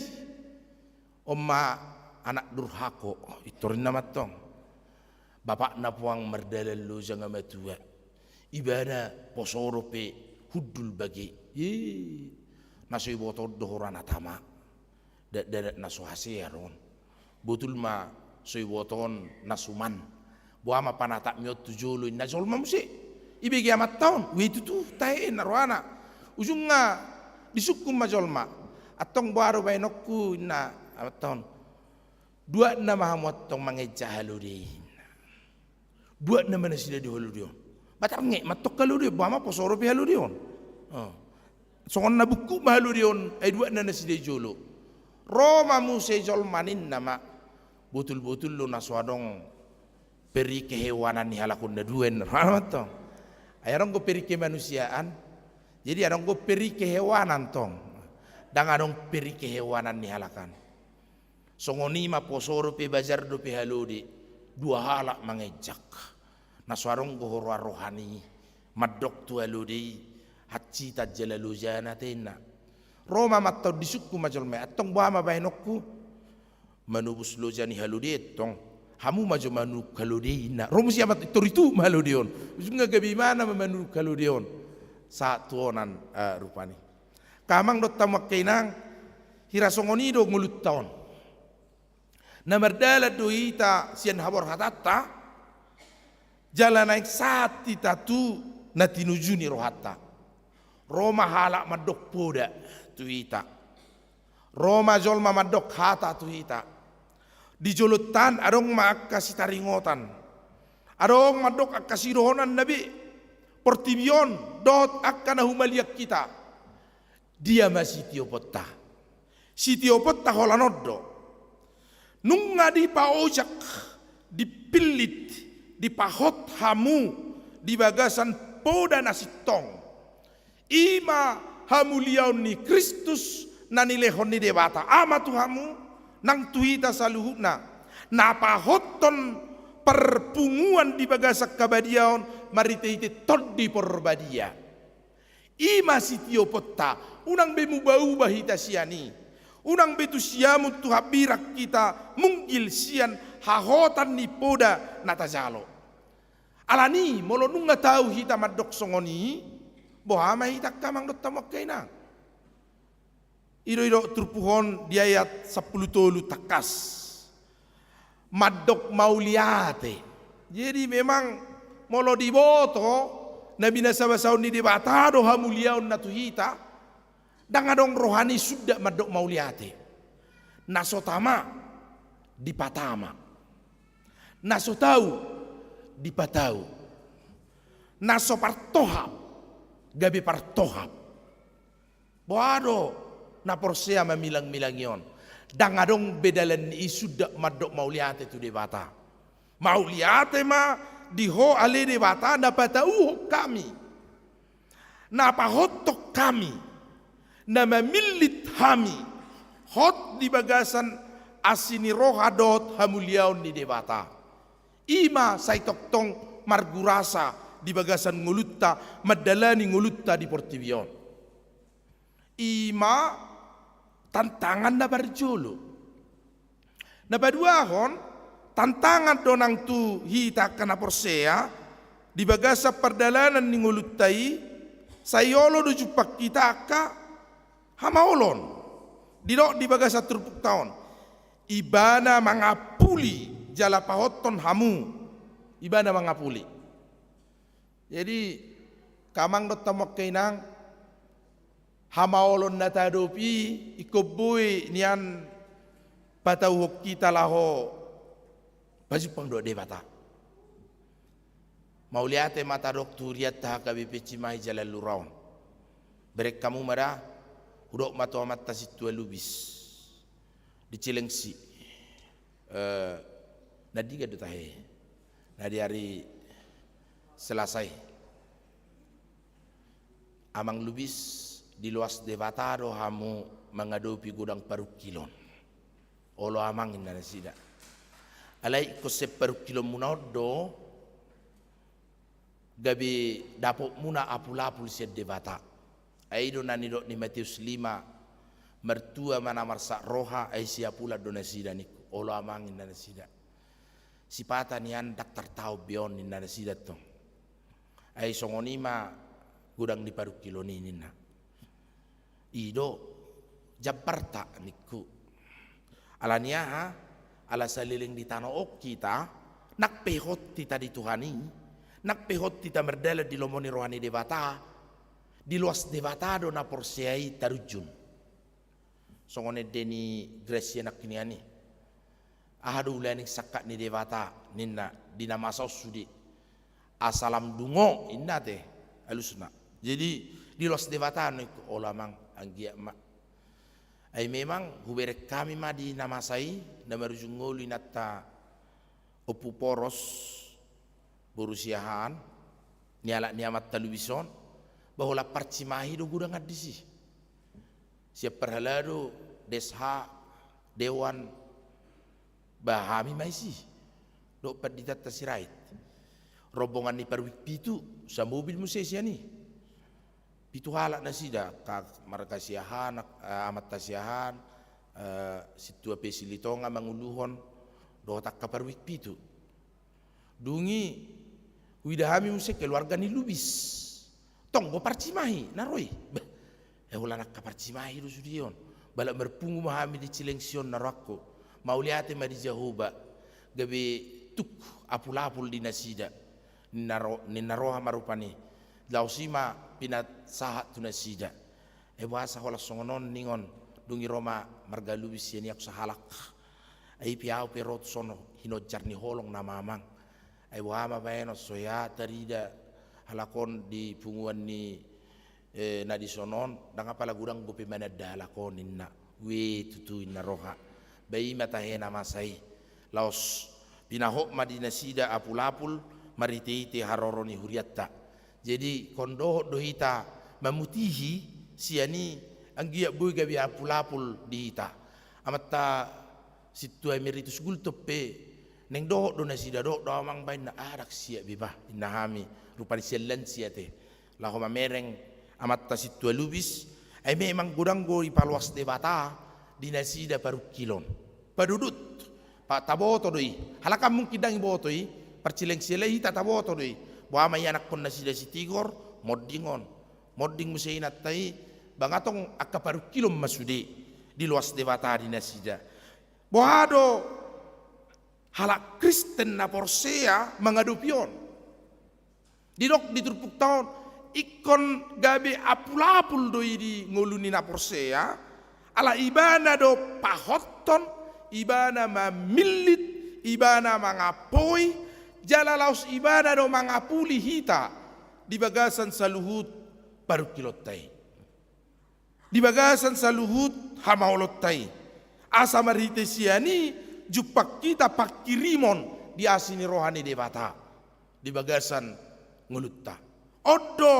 On ma anak durhaka, intor ninna ma antong. Bapakna puang mardalan loja nga matua. Ibana poso dope hundul bage. Ih, na so iboto on do hurang na tama. Dakdanak na so hasea do on. Botul ma so iboto on na suman. Boha ma panatapmi on tu jolo, ninna jolma muse. Ibege amanta on, ue tutu tahe na rohana. Ujungna disungkun ma jolma. Antong boha do baenonku, ninna amanta on. Duatna ma hamu antong mangenjak halode i, ninna. Duatna ma nasida di halode on. Batar nge mantong halode on, boha ma poso dope halode on. Oh. Songon na bungkuk ma halode on, ai duatna nasida i jolo. Ro ma muse jolma, ninna ma. Botul-botul do na so adong peri kehewanan ni halak on na dua, ninna rohana mantong. Ai adong do peri kemanusiaan, jadi adong do peri kehewanan tong. Ndang adong peri kehewanan ni halak an. Songon i ma poso dope bajar dope halode, dua halak mangenjak. Na so adong do huroha rohana i, mandok tu halode i, hansitan jala lojana, ninna. Ro ma amanta on, disungkun ma jolma i, antong boha ma baenonku. Manobus loja ni halode i antong, hamu ma jo manuruk halode i, ninna. Ro muse amanta i, tor ituhuk ma halode on. Ujungna gabe imana ma manuruk halode on. Sahat tu onan, eh, rupani. Angka amang dohot hamu angka inang, hira songon i do ngolunta on. Na mardalan do hita sian haborhatanta, jala naeng sahat hita tu na tinuju ni rohanta. Ro ma halak mandok poda tu hita. Ro ma jolma mandok hata tu hita. Di jolonta an adong ma angka sitaringotan. Adong mandok angka sidohonan na be. Portibi on dohot angka na humaliang hita. Dia ma sitioponta? Sitioponta holan on do. Nunga dipaojak, dipillit, dipahot hamu di bagasan poda na sintong. I ma hamuliaon ni Kristus na nilehon ni Debata Ama tu hamu, nang tu hita saluhutna, na pahothon parpunguan di bagasan habadiaon marhitehite Tondi Porbadia. I ma sitioponta, unang be mubaubah hita sian i. Unang be tu siamun tu hambirang hita munggil sian hahotan ni poda na tajalo. Alani i, molo nunga tau hita mandok songon i, boha ma hita angka amang dohot hamu angka inang? I do, i do turpuk on di ayat sampulu tolu tangkas. Mandok mauliate. Jadi memang molo diboto na binasabasaon ni Debata do hamuliaonna tu hita, ndang adong rohana i sundat mandok mauliate. Na so tama dipatama. Na so tau dipatau. Na so partohap gabe partohap. Boha do na porsea mamilangmilangi on? Ndang adong be dalan ni i sundat mandok mauliate tu Debata. Mauliate ma di Ho ale Debata na patauhon hami, na pahothon hami, na mamillit hami hot di bagasan asi ni roha dohot hamuliaon ni Debata. I ma sai tongtong margurasa di bagasan ngolunta, mandalani ngolunta di portibi on. I ma tantangan na parjolo. Na paduahon, tantangan do nang tu hita angka na porsea di bagasan pardalanan ni ngolunta i, sai olo do jumpang hita angka hamaolon. Didok di bagasan turpukta on, Ibana mangampuli jala pahothon hamu. Ibana mangampuli. Jadi, angka amang dohot hamu angka inang, hamaolon na tahadopi i ingkon boi nian patauhon hita laho pajumpang dohot Debata. Mauliate ma tadok tu hurianta H K B P Cimahi Jalan Lura on. Bereng hamu ma da, hudok ma tu amanta sintua Lubis di Cilengsi. Eh, na diga do tahe? Na di ari Selasa i. Amang Lubis, diloas Debata do hamu mangadopi godang parungkilon. Olo amang, ninna nasida. Alai ingkon sian parungkilonmuna on do gabe dapotmuna apulapul sian Debata. Ai i do na nidok ni Mateus lima, martua ma na marsak roha, ai siapulan do nasida ningku. Olo amang, ninna nasida. Sipata nian ndang tartaon be on, ninna nasida tong. Ai songon i ma godang ni parungkilon i, ninna. I do jambarta ningku. Ala ni aha? Ala saleleng di tano on hita, nang pe hot hita di Tuhan i, Nang pe hot hita mardalan di lomo ni roha ni Debata, di loas Debata do na porsea i tarunjun. Songon ende ni Gracia nangkiningan i. Aha do ulaning sangkap ni Debata ninna di na masa on sude. Asa lam dungo inna te alusna. Jadi di loas Debata ningku olo amang anggiat ma. Ai memang hubereng hami ma di na masa i na marujung ngolu inanta Ompu Poros boru Siahaan, ni halak ni amanta Lubis on, ba holan parcimahi do godang an disi. Sian parhalado, desha, dewan, ba hami ma isi. Dohot panditanta Sirait. Rombongan ni Parwik pitu, samobil muse sian i. Pitu halak nasida, angka marga Siahaan, eh, amanta Siahaan, eh, sintua pe Silitonga manguluhon, dohot angka Parwik pitu. Dung i huida hami muse keluarga ni Lubis. Tong do parcimahi na ro i. Bah, eh, holan angka parcimahi do sude on. Ba laho marpungu ma hami di Cilengsi on na rohangku. Mauliate ma di Jahowa. Gabe tuk apulapul di nasida. Ninna ro-, ninna roha ma rupani. Laos i ma pinasahat tu nasida. Ai boasa holan songon on ningon, dung i ro ma marga Lubis sian i, ahu sahalak. Ai pe ahu pe ro tu son hinonjar ni holong nama amang. Ai boha ma baenon, so hea tarida halak on di punguan ni, eh, na di son on, ndang apala godang dope mananda halak on ninna. Ue tutu inna roha. Ba i ma tahe na masa i. Laos pinahot ma di nasida apulapul marhiteite haroro ni hurianta. Jadi ingkon dohot do hita mamutihi sian i anggiat boi gabe apulapul di hita. Amanta sintua Emeritus Gultom pe naeng dohot do nasida, dohot do amang ba inna, ah, ndang siap be bah inna hami, rupani sian lansia te. Laho mamereng amanta sintua Lubis, ai memang godang do dipaloas Debata di nasida parungkilon. Padudut, pa-, taboto do i. Halak an mungkin ndang iboto i, parcileng siala hita taboto do i. Boha ma ianakhon nasida si Tigor, monding on. Monding muse inanta i, ba nga tong angka parungkilon ma sude, diloas Debata di nasida. Boha do halak Kristen na porsea mangadopi on? Didok di turpukta on, ingkon gabe apulapul do i di ngolu ni na porsea, ala ibana do pahothon, ibana mamillit, ibana mangapoi, jala laos ibana do mangapuli hita di bagasan saluhut parungkilonta i. Di bagasan saluhut hamaolonta i. Asa marhite sian i jumpang hita pangkirimon di asi ni roha ni Debata di bagasan ngolunta. On do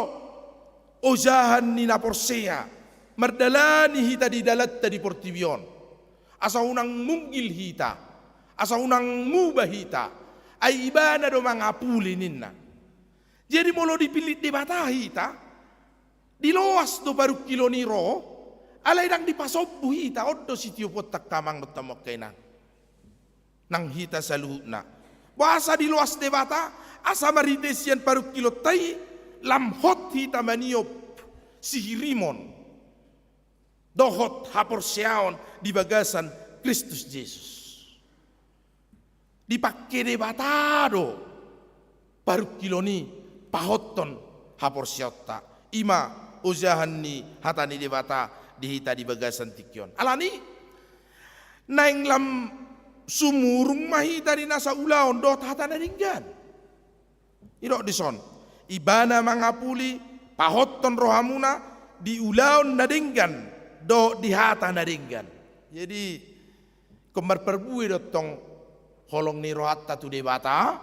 ojahan ni na porsea mardalani hita di dalanta di portibi on. Asa unang munggil hita, asa unang muba hita, ai ibana do mangapuli ninna. Jadi molo dipillit Debata hita, diloas do parungkilon i ro, alai ndang dipasombu hita, on do sitioponta angka amang dohot hamu angka inang. Nang hita saluhutna. Boasa diloas Debata, asa marhite sian parungkilonta i, lam hot hita maniop sihirimon dohot haporseaon di bagasan Kristus Jesus. Dipangke Debata do parungkilon i pahothon haporseaonta. I ma ojahan ni hata ni Debata di hita di bagasan tingki on. Alani naeng lam sumurung ma hita di nasa ulaon dohot hata na denggan. Didok dison, ibana mangapuli, pahothon rohamuna di ulaon na denggan dohot di hata na denggan. Jadi ingkon marparbue do tong holong ni rohanta tu Debata,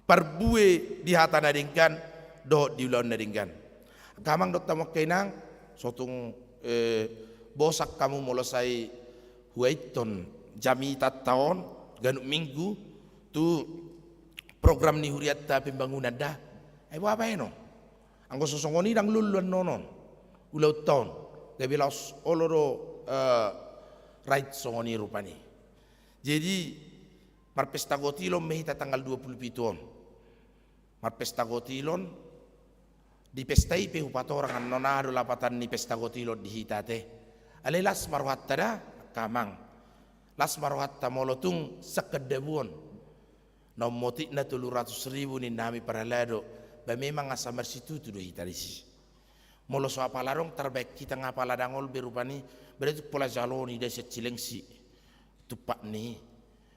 parbue di hata na denggan dohot di ulaon na denggan. Angka amang dohot hamu angka inang, so tung, eh, bosan hamu molo sai huaithon jamitanta on ganup minggu tu program ni hurianta pembangunan da. Ai boha baenon? Anggo so songon i ndang lolloan nonon ulaonta on. Gabe laos olo do, eh, rait songon i rupani. Jadi marpesta gotilon ma hita tanggal dua pulu pitu on. Marpesta gotilon, di pesta i pe hupatorang annon aha do lapatan ni pesta gotilon di hita te. Alai las ma rohanta da, angka amang. Las ma rohanta molo tung sangkan dabu on. Na ummotik na tolu ratus ribu ninna hami parhalado, ba memang asa marsitutu do hita disi. Molo so apala adong tarbaen hita nga apala dangol be rupani, berarti pola jalo ni da sian Cilengsi. Tumpak ni,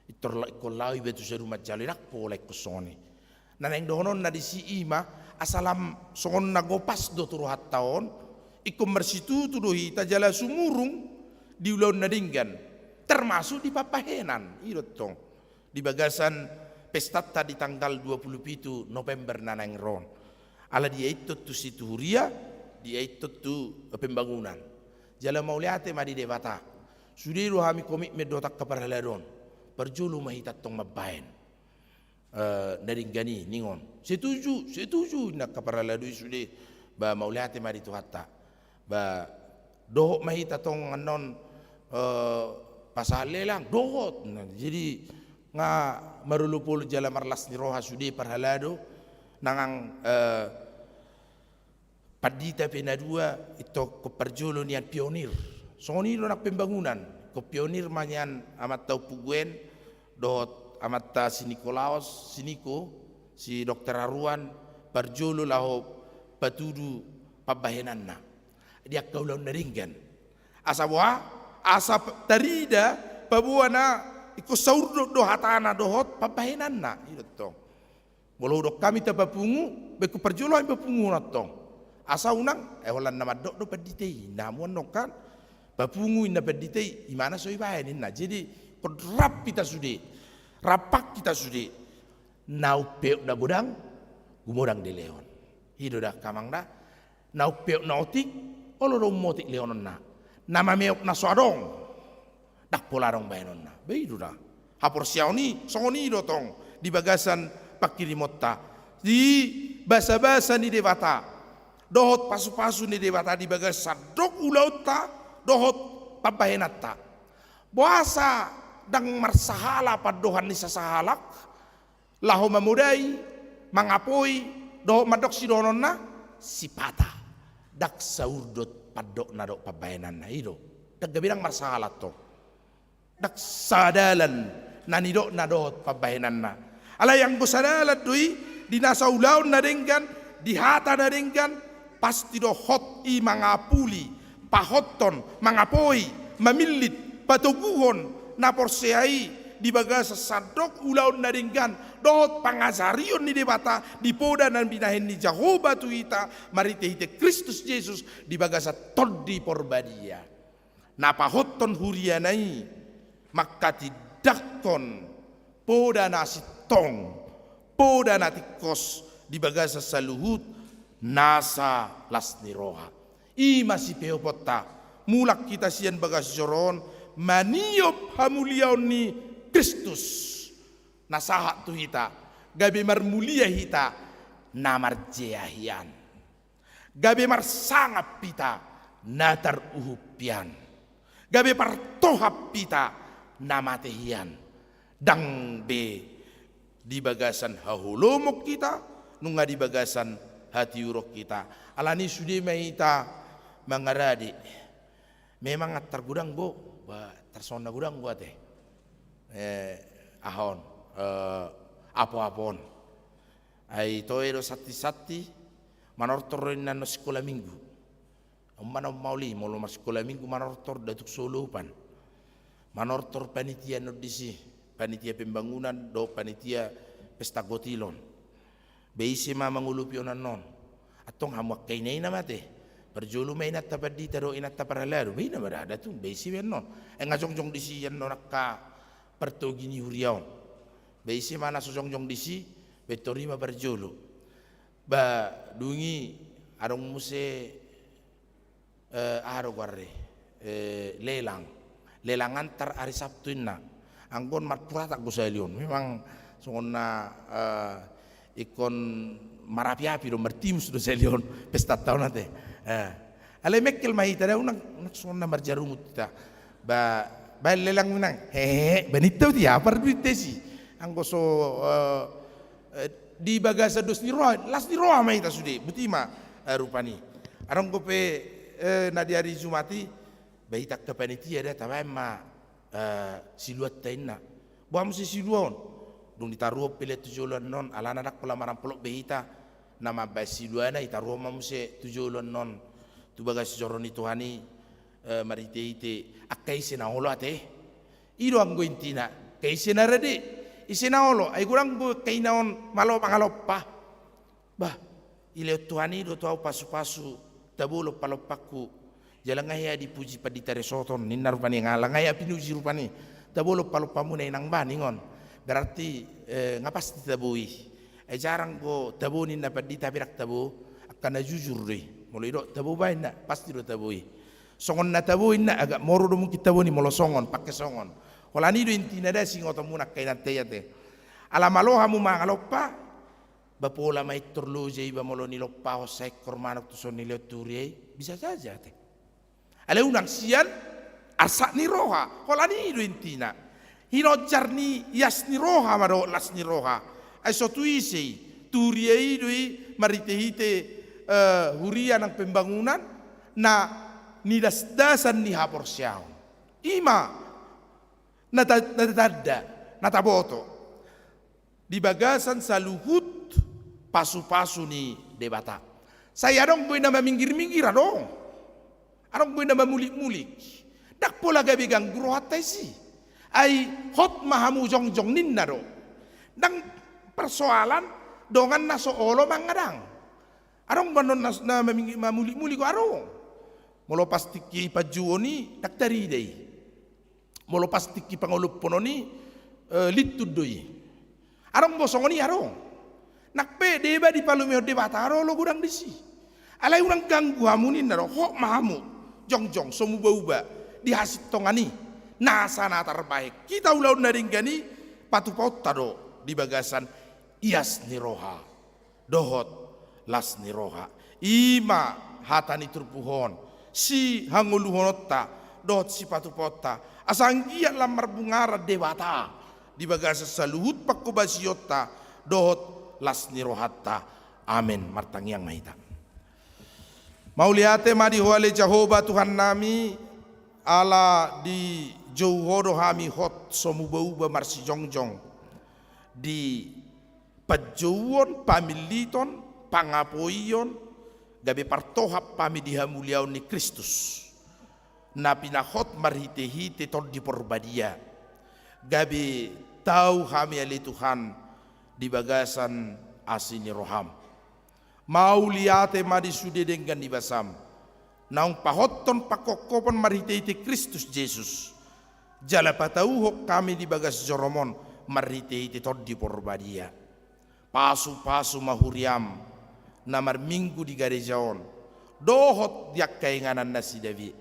intor la-, ingkon laho iba tu saduma jalo, ndang pola ingkon songon i. Na naeng dohononna disi i ma, asa lam songon na gopas do tu rohanta on, ingkon marsitutu do hita jala sumurung di ulaon na denggan, termasuk di pambahenan, i do tong. Di bagasan pestanta di tanggal dua puluh pitu November na naeng ro on. Ala diaithon tu situ huria, diaithon tu pembangunan. Jala mauliate ma di Debata. Sude do hami komitmen dohot angka parhalado on. Parjolo ma hita tong mambahen, eh, na denggan i ningon. Setuju, setuju ninna angka parhalado i sude. Ba mauliate ma di Tuhanta. Ba dohot ma hita tong annon, eh, pasahat lelang, dohot. Nah, jadi nga marolopolop jala marlas ni roha sude parhalado, nang, eh, pandita pe na dua, ingkon parjolo nian pionir. Songon i do nang pembangunan, ingkon pionir ma nian amanta Ompu Gwen, dohot amanta si Nikolaos, si Niko, si Dokter Aruan, parjolo laho patudu pambahenanna di angka ulaon na denggan. Asa boha, asa p-, tarida paboa na ingkon saurdot do hatana dohot pambahenanna. I do tong. Molo hudok hami tapapungu, ba ingkon parjolo hami papunguhon tong. Asa unang, eh, holan na mandok do pandita i, ninna hamu annon kan. Papungu ninna pandita i, imana so ibaen ninna. Jadi, ingkon rap hita sude. Rampak hita sude. Na umpeop na godang, gumodang dilehon. I do da, amang da. Na umpeop na otik, olo do ummotik lehononna. Na mameop na so adong, ndang pola adong bahenonna. Ba i do da. Haporseaon i, songon i do tong, di bagasan panghirimonta. Di basabasa ni Debata. Dohot pasupasu ni Debata di bagasan sandok ulaonta, dohot pambahenanta. Boasa ndang marsahala pandohan ni sasahalak, laho mamodai, mangapoi, dohot mandok sidohononna, sipata. Ndang saurdot pandokna dohot pambahenanna, i do. Ndang gabe ndang marsahala tong. Ndang sadalan na nidokna dohot pambahenanna. Alai anggo sadalan do i, di nasa ulaon na denggan, di hata na denggan, pasti do hot i mangapuli, pahothon, mangapoi, mamillit, patoguhon na porsea i di bagasan sandok ulaon na denggan dohot pangajarion ni Debata di poda na binahen ni Jahowa tu hita marhitehite Kristus Jesus di bagasan Tondi Porbadia. Na pahothon huriana i mangkatindangkon poda na sintong, poda na tingkos di bagasan saluhut nasa las ni roha. I ma sipeoponta, mulak hita sian bagas joro on, maniop hamuliaon ni Kristus. Na sahat tu hita, gabe marmulia hita, na marjea hian. Gabe marsangap hita, na taruhum hian. Gabe partohap hita, na mate hian. Ndang be di bagasan haholomon hita, nunga di bagasan hatiuron hita. Alani sude ma hita mangarade. Memang antar godang bo, ba, tarsongon na godang bo ate. Eh, aha on, eh, apo-apo on. Ai toe do santi-santi, manortor do inna annon sikola minggu. Umma na umma uli, molo marsikola minggu manortor, datuk solopan. Manortor panitia annon disi, panitia pembangunan, dohot panitia pesta gotilon. Ba ise ma mangolopi on annon. Antong hamu angka ina-ina ma ate. Parjolo ma inanta pandita dohot inanta parhalado. Ba ina ma da, da tung, ba ise ma annon. Ai nga jongjong disi annon angka partogi ni huria on. Ba ise ma na so jongjong disi, ba intor i ma parjolo. Ba dung i adong muse, eh, aha do goarna, eh, lelang. Lelang antar ari Sabtu inna. Anggo on marpurata anggo sahali on. Memang songon na, eh, ingkon marapi-api do, martimus do sahali on pestanta on ate. Eh. Alai mengkel ma hita da, unang, unang songon na marjarumut hita. Ba, baen lelang unang. Hehe, ba ninta uti apa duit tesi. Anggo so, eh, eh, di bagasan dos ni roha, las ni roha ma hita sude, boti ma, eh, rupani. Adong dope, eh, na di ari Jumat i, ba hita angka panitia da, tabaen ma, eh, siluanta inna. Boha muse silua on? Dung ditaruhon pe lehon tu jolo annon, alana ndang pola marampolop be hita, na mambahen siluana, ditaruhon ma muse tu jolo annon, tu bagas joro ni Tuhan i, eh, marhitehite angka ise na olo ate. I do anggo intina, angka ise na rade, ise na olo, ai godang do angka ina on malo mangalompa. Bah, dilehon Tuhan i do tu ahu pasupasu, tabo lompalompanku. Jala nga hea dipuji pandita Resoton, ninna rupani, nga hea pinuji rupani. Tabo lompalompamuna inang bah, ningon. Berarti, eh, nga pasti tabo i. Ai jarang do tabo ninna pandita, pe ndang tabo, angka na jujur do i. Molo didok tabo bah inna, pasti do tabo i. Songon na tabo inna, agak moro do mungkin tabo ni molo songon, pangke songon. Holan i do intina, da singotonmuna angka inanta i ate. Ala malo hamu mangalompa, ba pola ma intor loja iba molo nilompahon saingkor manuk tu son nilehon tu huria i, bisa saja ate. Alai unang sian arsak ni roha, holan i do intina. Hinonjar ni ias ni roha ma dohot las ni roha. Ai so tu ise i, tu huria i do i marhitehite, eh, huria nang pembangunan, na nidasdasan ni haporseaon. I ma na ta-, na tatanda, na taboto. Di bagasan saluhut pasupasu ni Debata. Sai adong do i na maminggir-minggir, adong. Adong do i na mamulik-mulik. Ndang pola gabe ganggu rohanta disi. Ai hot ma hamu jongjong ninna do. Ndang persoalan dongan na so olo manang ndang. Adong do annon na, na maminggir, mamulik-mulik, adong. Molo pas tingki panjouon i ndang tarida i. Molo pas tingki pangolophonon i, eh, lintun do i. Adong do songon i, adong. Nang pe deba dipalumehon Debata, adong olo godang disi. Alai unang ganggu hamu ninna do, hot ma hamu jongjong so muba-uba di hasintongan i. Nasa na tarbahen hita ulaon na denggan i, patupaonta do di bagasan ias ni roha dohot las ni roha. I ma hata ni turpuk on, sihangoluhononta dohot sipatupaonta, asa anggiat lam marbungaran Debata di bagasan saluhut panghobasionta dohot las ni rohanta. Amen. Martangiang ma hita. Mauliate ma di Ho ale Jahowa Tuhannami, ala dijou Ho do hami hot so muba-uba marsijongjong di panjouon, pamilliton, pangapoion, gabe partohap hami di hamuliaon ni Kristus, na pinahot marhite-hite Tondi Porbadia, gabe tau hami ale Tuhan di bagasan asi ni roham. Mauliate ma di sude denggan ni basam, naung pahothon pangkophopon marhite-hite Kristus Jesus, jala patauhon hami di bagas jorom on marhite-hite Tondi Porbadia. Pasu-pasu ma huriam na marminggu di gareja on, dohot di angka inganan nasida be.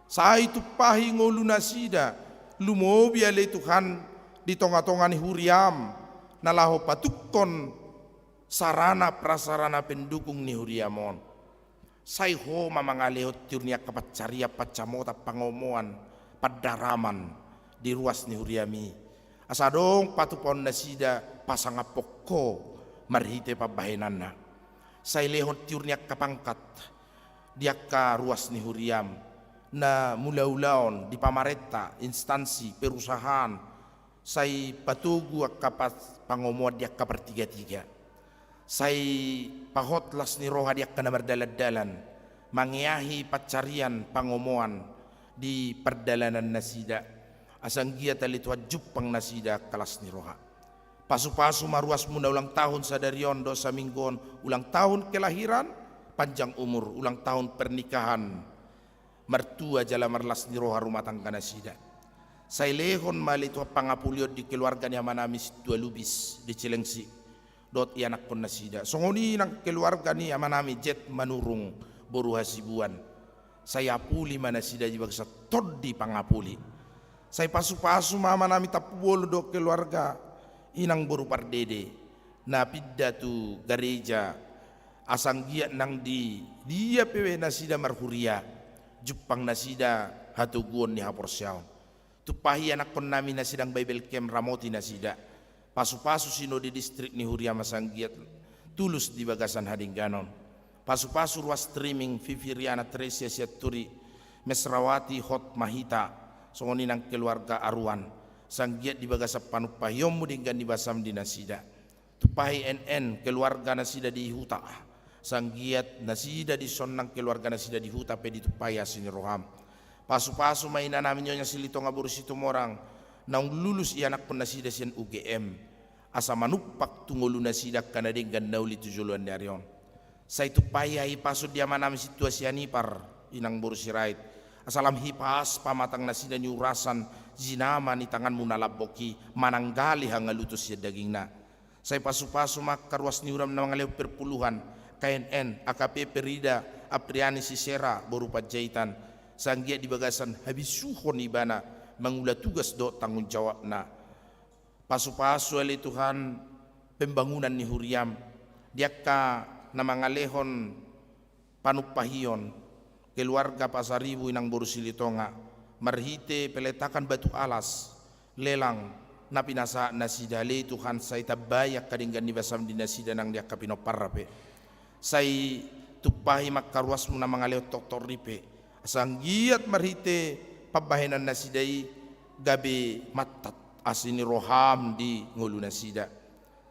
Sai tumpahi ngolu nasida, lumobi ale Tuhan di tonga-tonga ni huriam, na laho patungkon sarana prasarana pendukung ni huriam on. Sai Ho ma mangalehon tiur ni angka pansarian, pansamotan, pangomoan, pandaraman di ruas ni huriami. Asa adong patupaon nasida pasangaphon Ho marhite pambahenanna. Sai lehon tiur ni angka pangkat di angka ruas ni huriam, na mula-ulaon di pamarenta, instansi, perusahaan, sai patogu angka pas-, pangomoan di angka partiga-tiga. Sai pahot las ni roha di angka na mardalan-dalan, mangeahi pansarian pangomoan di pardalanan nasida, asa anggiat ale Tuhan jumpang nasida angka las ni roha. Pasu-pasu ma ruasmuna ulang tahun sadari on dohot saminggu on, ulang tahun kelahiran, panjang umur, ulang tahun pernikahan, martua jala marlas ni roha rumah tangga nasida. Sai lehon ma ale Tuhan pangapulion di keluarga ni amanami Sintua Lubis di Cilengsi dohot ianakhon nasida. Songon i nang keluarga ni amanami Jet Manurung boru Hasibuan. Sai apuli ma nasida di bagasan Tondi Pangapuli. Sai pasu-pasu ma amanami Tampubolon dohot keluarga inang boru Pardede na pinda tu gareja, asa anggiat nang di dia pe nasida marhuria, jumpang nasida hatoguon ni haporseaon. Tumpahi ianakhonnami na sidang Bible Camp, ramoti nasida. Pasu-pasu sinode distrik ni huriam asa anggiat tulus di bagasan hadengganon. Pasu-pasu ruas streaming, Vivi, Riana, Tresia, Sianturi, Mesrawati, Hot, Mahita, songon i nang keluarga Aruan. Sanggiat di bagasan panumpahionmu denggan ni basam di nasida. Tumpahi en en keluarga nasida di huta. Sanggiat nasida dison nang keluarga nasida di huta pe ditumpahi asi ni roham. Pasupasu ma inanami Nyonya Silitonga boru Situmorang, naung lulus ianakhon nasida sian U G M. Asa manumpak tu ngolu nasida angka na denggan na uli tu joloan ni ari on. Sai tumpahi hahipason di amanami sintua sian Ipar, inang boru Sirait. Asa lam hipas pamatang nasida niurasan jinama ni tanganmu na lambok i mananggali hangaluton sian dagingna. Sai pasupasu ma angka ruas ni huram na mangalehon perpuluhan, K N N, A K P Perida, Apriani Sisera, boru Panjaitan. Sanggiat di bagasan habisuhon ibana mangula tugas dohot tanggung jawabna. Pasupasu ale Tuhan pembangunan ni huriam, di angka na mangalehon panumpahion, keluarga Pasaribu inang boru Silitonga, marhite peletakan batu alas, lelang, na pinasahat nasida ale Tuhan sai tambai angka denggan ni basam di nasida nang di angka pinomparna pe. Sai tumpahi ma angka ruasmu na mangalehon tortor i pe. Asa anggiat marhite pambahenan nasida i gabe mattat asi ni roham di ngolu nasida.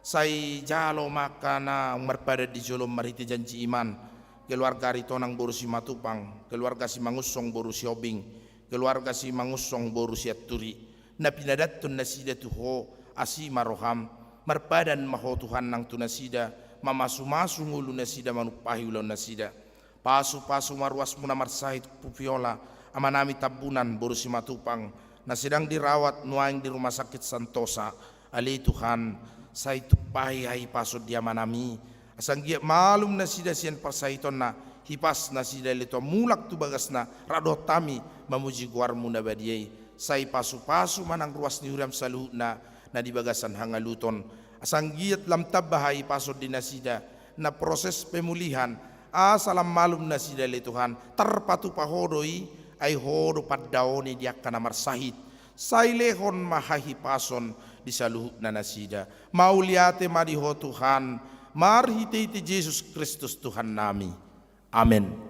Sai jalo ma angka na marpadan di jolom marhite janji iman, keluarga Aritonang boru Simatupang, keluarga Simangunsong boru Sihombing, keluarga Simangunsong boru Sianturi, na pinadanhon nasida tu Ho, asi ma roham, marpadan ma Ho Tuhan nang tu nasida, mamasumasu ngolu nasida manumpahi ulaon nasida. Pasupasu ma ruasmu na marsahit Pupiola, amanami Tambunan boru Simatupang, na sedang dirawat nuaeng di Rumah Sakit Santosa. Ale Tuhan, sai tumpahi hahipason di amanami, asa anggiat malum nasida sian parsahitonna, hipas nasida ale Tuhan mulak tu bagasna, rap dohot hami mamuji goarmu na badia i. Sai pasupasu ma nang ruas ni huriam saluhutna, na di bagasan hangaluton. Asa anggiat lam tamba hahipason di nasida, na proses pemulihan, asa lam malum nasida ale Tuhan, tarpatupa Ho do i, ai Ho do pandaoni di angka na marsahit. Sai lehon ma hahipason di saluhutna nasida. Mauliate ma di Ho Tuhan, marhitehite Jesus Kristus Tuhannami. Amen.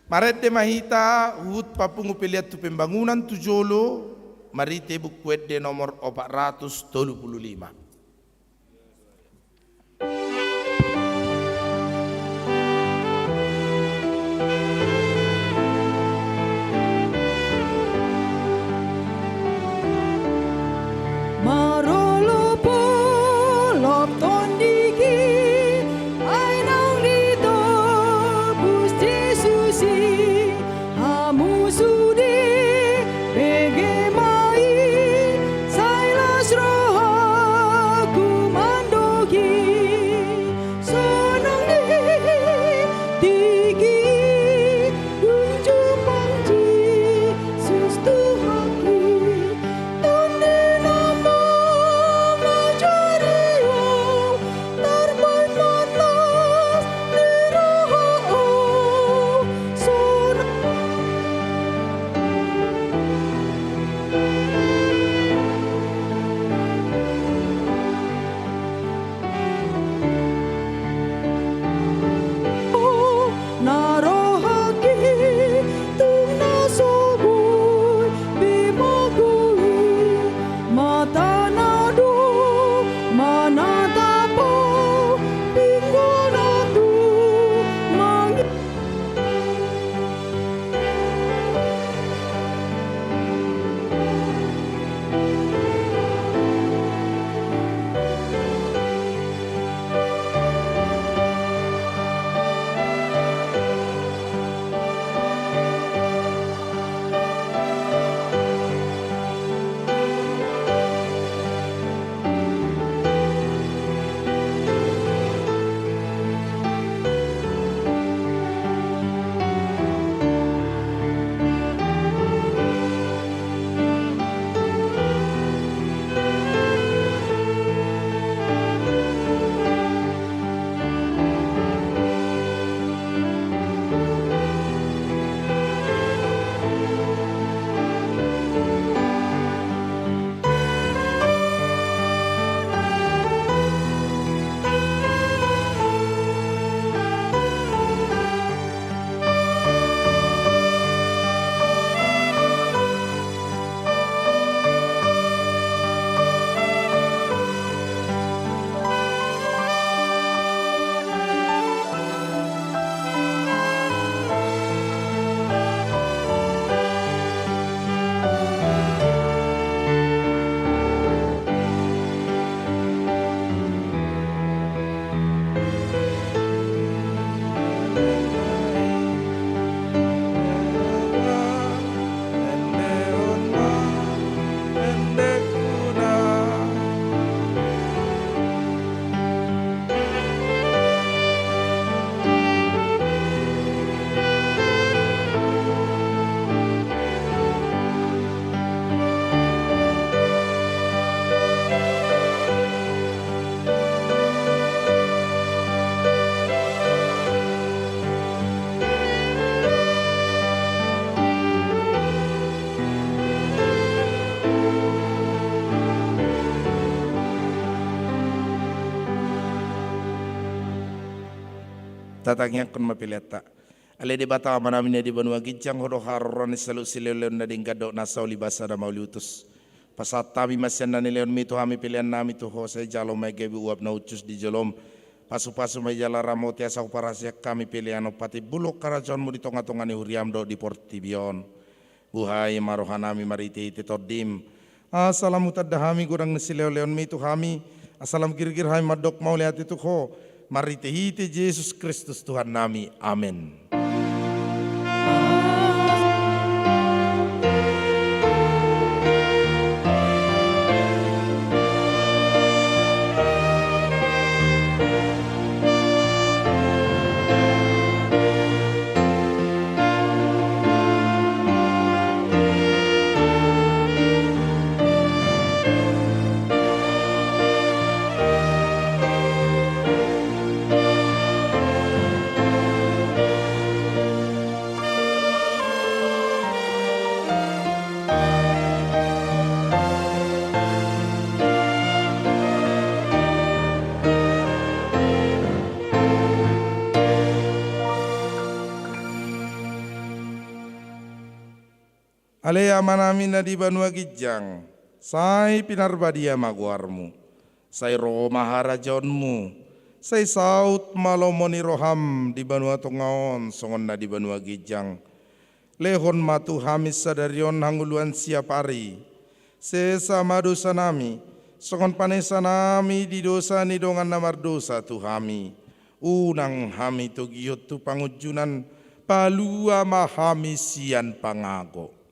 Marende ma hita huhut papungu pelean tu pembangunan tu jolo, marhite Buku Ende nomor opat ratus tolu pulu lima. Marolop olop tondik i, ai naung ditobus Jesus i, hamu sude bege ma i, sai las roha Tatangiangkon ma peleanta. Ale Debata Amanami na di banua ginjang, Ho do haroroan ni saluhut silehonlehon na denggan dohot na so ulibasa na mauliutus. Pasahat hami ma sian na nilehonMi tu hami peleannami tu Ho, sai jalo ma i gabe uap na hushus di joloM. Pasupasu ma i jala ramoti asa huparhaseang hami pelean on patimbulhon harajaonMu di tongatonga ni huriaM dohot di portibi on. Buhai ma rohanami marhitehite TondiM, asa lam hutanda hami godang ni silehonlehonMi tu hami, asa lam girgir hami mandok mauliate tu Ho, marhitehite Jesus Kristus Tuhannami. Amen. Ale Amanami na di banua ginjang, sai pinarbadia ma goarMu. Sai ro ma harajaonMu. Sai saut ma lomo ni rohaM di banua tonga on songon na di banua ginjang. Lehon ma tu hami sadari on hangoluan siapari. Sesa ma dosanami, songon panesanami di dosa ni dongan na mardosa tu hami. Unang hami togihon tu pangunjunan, palua ma hami sian pangago.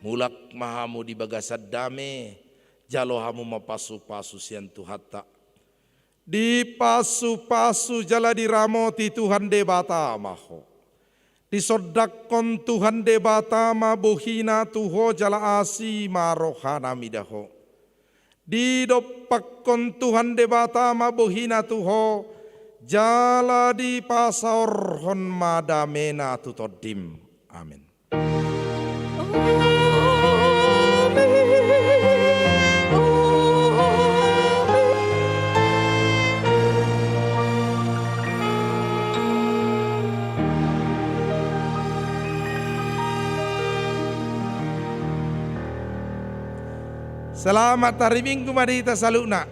Mulak ma hamu di bagasan dame, jalo hamu ma pasupasu sian Tuhanta. Dipasupasu jala diramoti Tuhan Debata ma ho. Disondangkon Tuhan Debata ma bohiNa tu ho jala asi ma rohaNa mida ho. Didompakkon Tuhan Debata ma bohiNa tu ho, jala dipasaorhon ma dameNa tu tondim. Amen. Selamat hari Minggu ma di hita saluhutna.